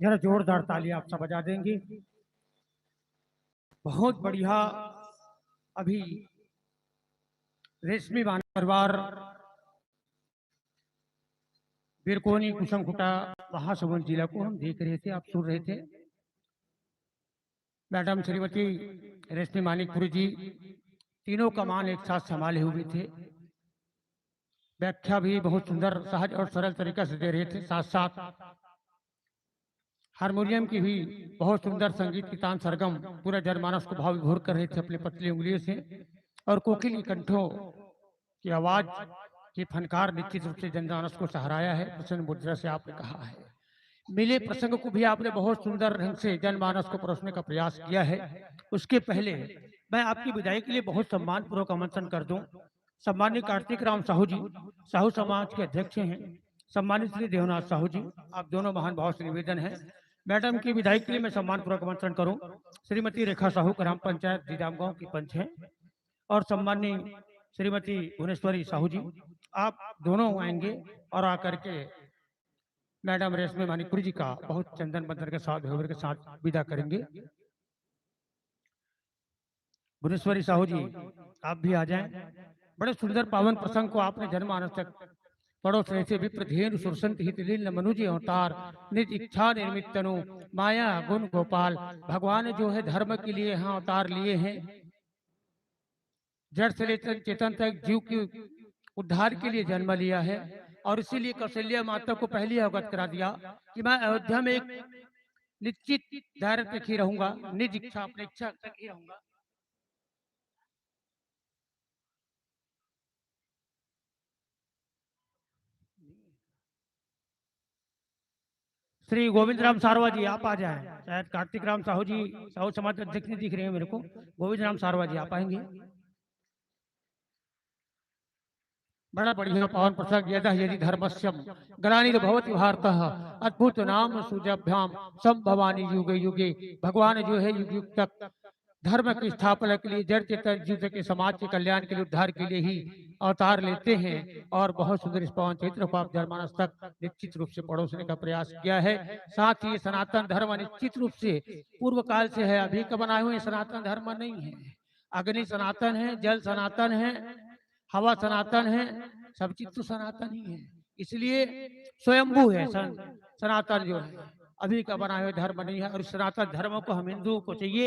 जरा जोरदार ताली आप सब बजा देंगे। बहुत बढ़िया। अभी रेशमी मानिक परिवार बिरकोनी कुसुमखुटा महासमुंद जिला को हम देख रहे थे, आप सुन रहे थे। मैडम श्रीमती रेशमी मानिकपुरी जी तीनों कमान एक साथ संभाले हुए थे। व्याख्या भी बहुत सुंदर, सहज और सरल तरीका से दे रहे थे। साथ साथ हारमोनियम की भी बहुत सुंदर संगीत की तान सरगम पूरा जनमानस को भाव विभोर कर रहे थे अपने पतली उंगलियों से। और कोकिल की कंठों की आवाज की फनकार निश्चित रूप से जनमानस को सहराया है। प्रसन्न मुद्रा से आपने कहा है, मिले प्रसंग को भी आपने बहुत सुंदर ढंग से जनमानस को परोसने का प्रयास किया है। उसके पहले मैं आपकी विदाई के लिए बहुत सम्मानपूर्वक आमंत्रण कर दूं। सम्मानित कार्तिक राम साहू जी, साहू समाज के अध्यक्ष हैं। सम्मानित श्री देवनाथ साहू जी, आप दोनों महानुभाव से निवेदन है, मैडम की विदाई के लिए मैं सम्मानपूर्वक आमंत्रण करूं। श्रीमती रेखा साहू, ग्राम पंचायत दीदाम गांव की पंच हैं, और सम्माननीय श्रीमती भुवनेश्वरी साहू जी, आप दोनों आएंगे और आकर के मैडम रेशमी मानिकपुरी जी का बहुत चंदन बंदन के साथ, विभूति के साथ विदा करेंगे। भुवनेश्वरी साहू जी, आप भी आ जाएं। बड़े सुंदर पावन प्रसंग को आपने जनमानस तक परोस रहे थे। विप्रधेनु सुरसंत हित लीन मनुज अवतार, निज इच्छा निर्मित तनु माया गुण गोपाल। भगवान जो है धर्म के लिए यहाँ अवतार लिए हैं, जड़ से लेकर चेतन तक जीव के उद्धार के लिए जन्म लिया है। और इसीलिए कौशल्या माता को पहले अवगत करा दिया कि मैं अयोध्या में एक निश्चित दायरे तक ही रहूंगा, निज इच्छा, अपनी इच्छा तक ही रहूंगा। श्री गोविंद राम सारवा जी, आप आ जाएं। शायद कार्तिक राम साहू जी, साहू समाज अध्यक्ष नहीं दिख रहे हैं मेरे को। गोविंद राम सारवा जी, आप आएंगे। बड़ा बढ़िया पावन प्रसंग। यदा यदि धर्मस्यम ग्लानिर्भवति भारत, अद्भुत नाम सूच्याभ्याम संभवानी युगे युगे। भगवान जो है युग युग तक धर्म की स्थापना के लिए, जड़ चेतन जीव के समाज के कल्याण के लिए, उद्धार के लिए ही अवतार लेते हैं। और बहुत सुंदर इस पावन चरित्र को आप जनमानस तक निश्चित रूप से परोसने का प्रयास किया है। साथ ही सनातन धर्म निश्चित रूप से पूर्व काल से है, अभी का बनाए हुए सनातन धर्म नहीं है। अग्नि सनातन है, जल सनातन है, हवा सनातन है, सब चीज तो सनातन ही है। इसलिए स्वयंभू है सन-, सनातन जो है, अभी का बनाए हुए धर्म नहीं है। और सनातन धर्म को हम हिंदुओं को चाहिए।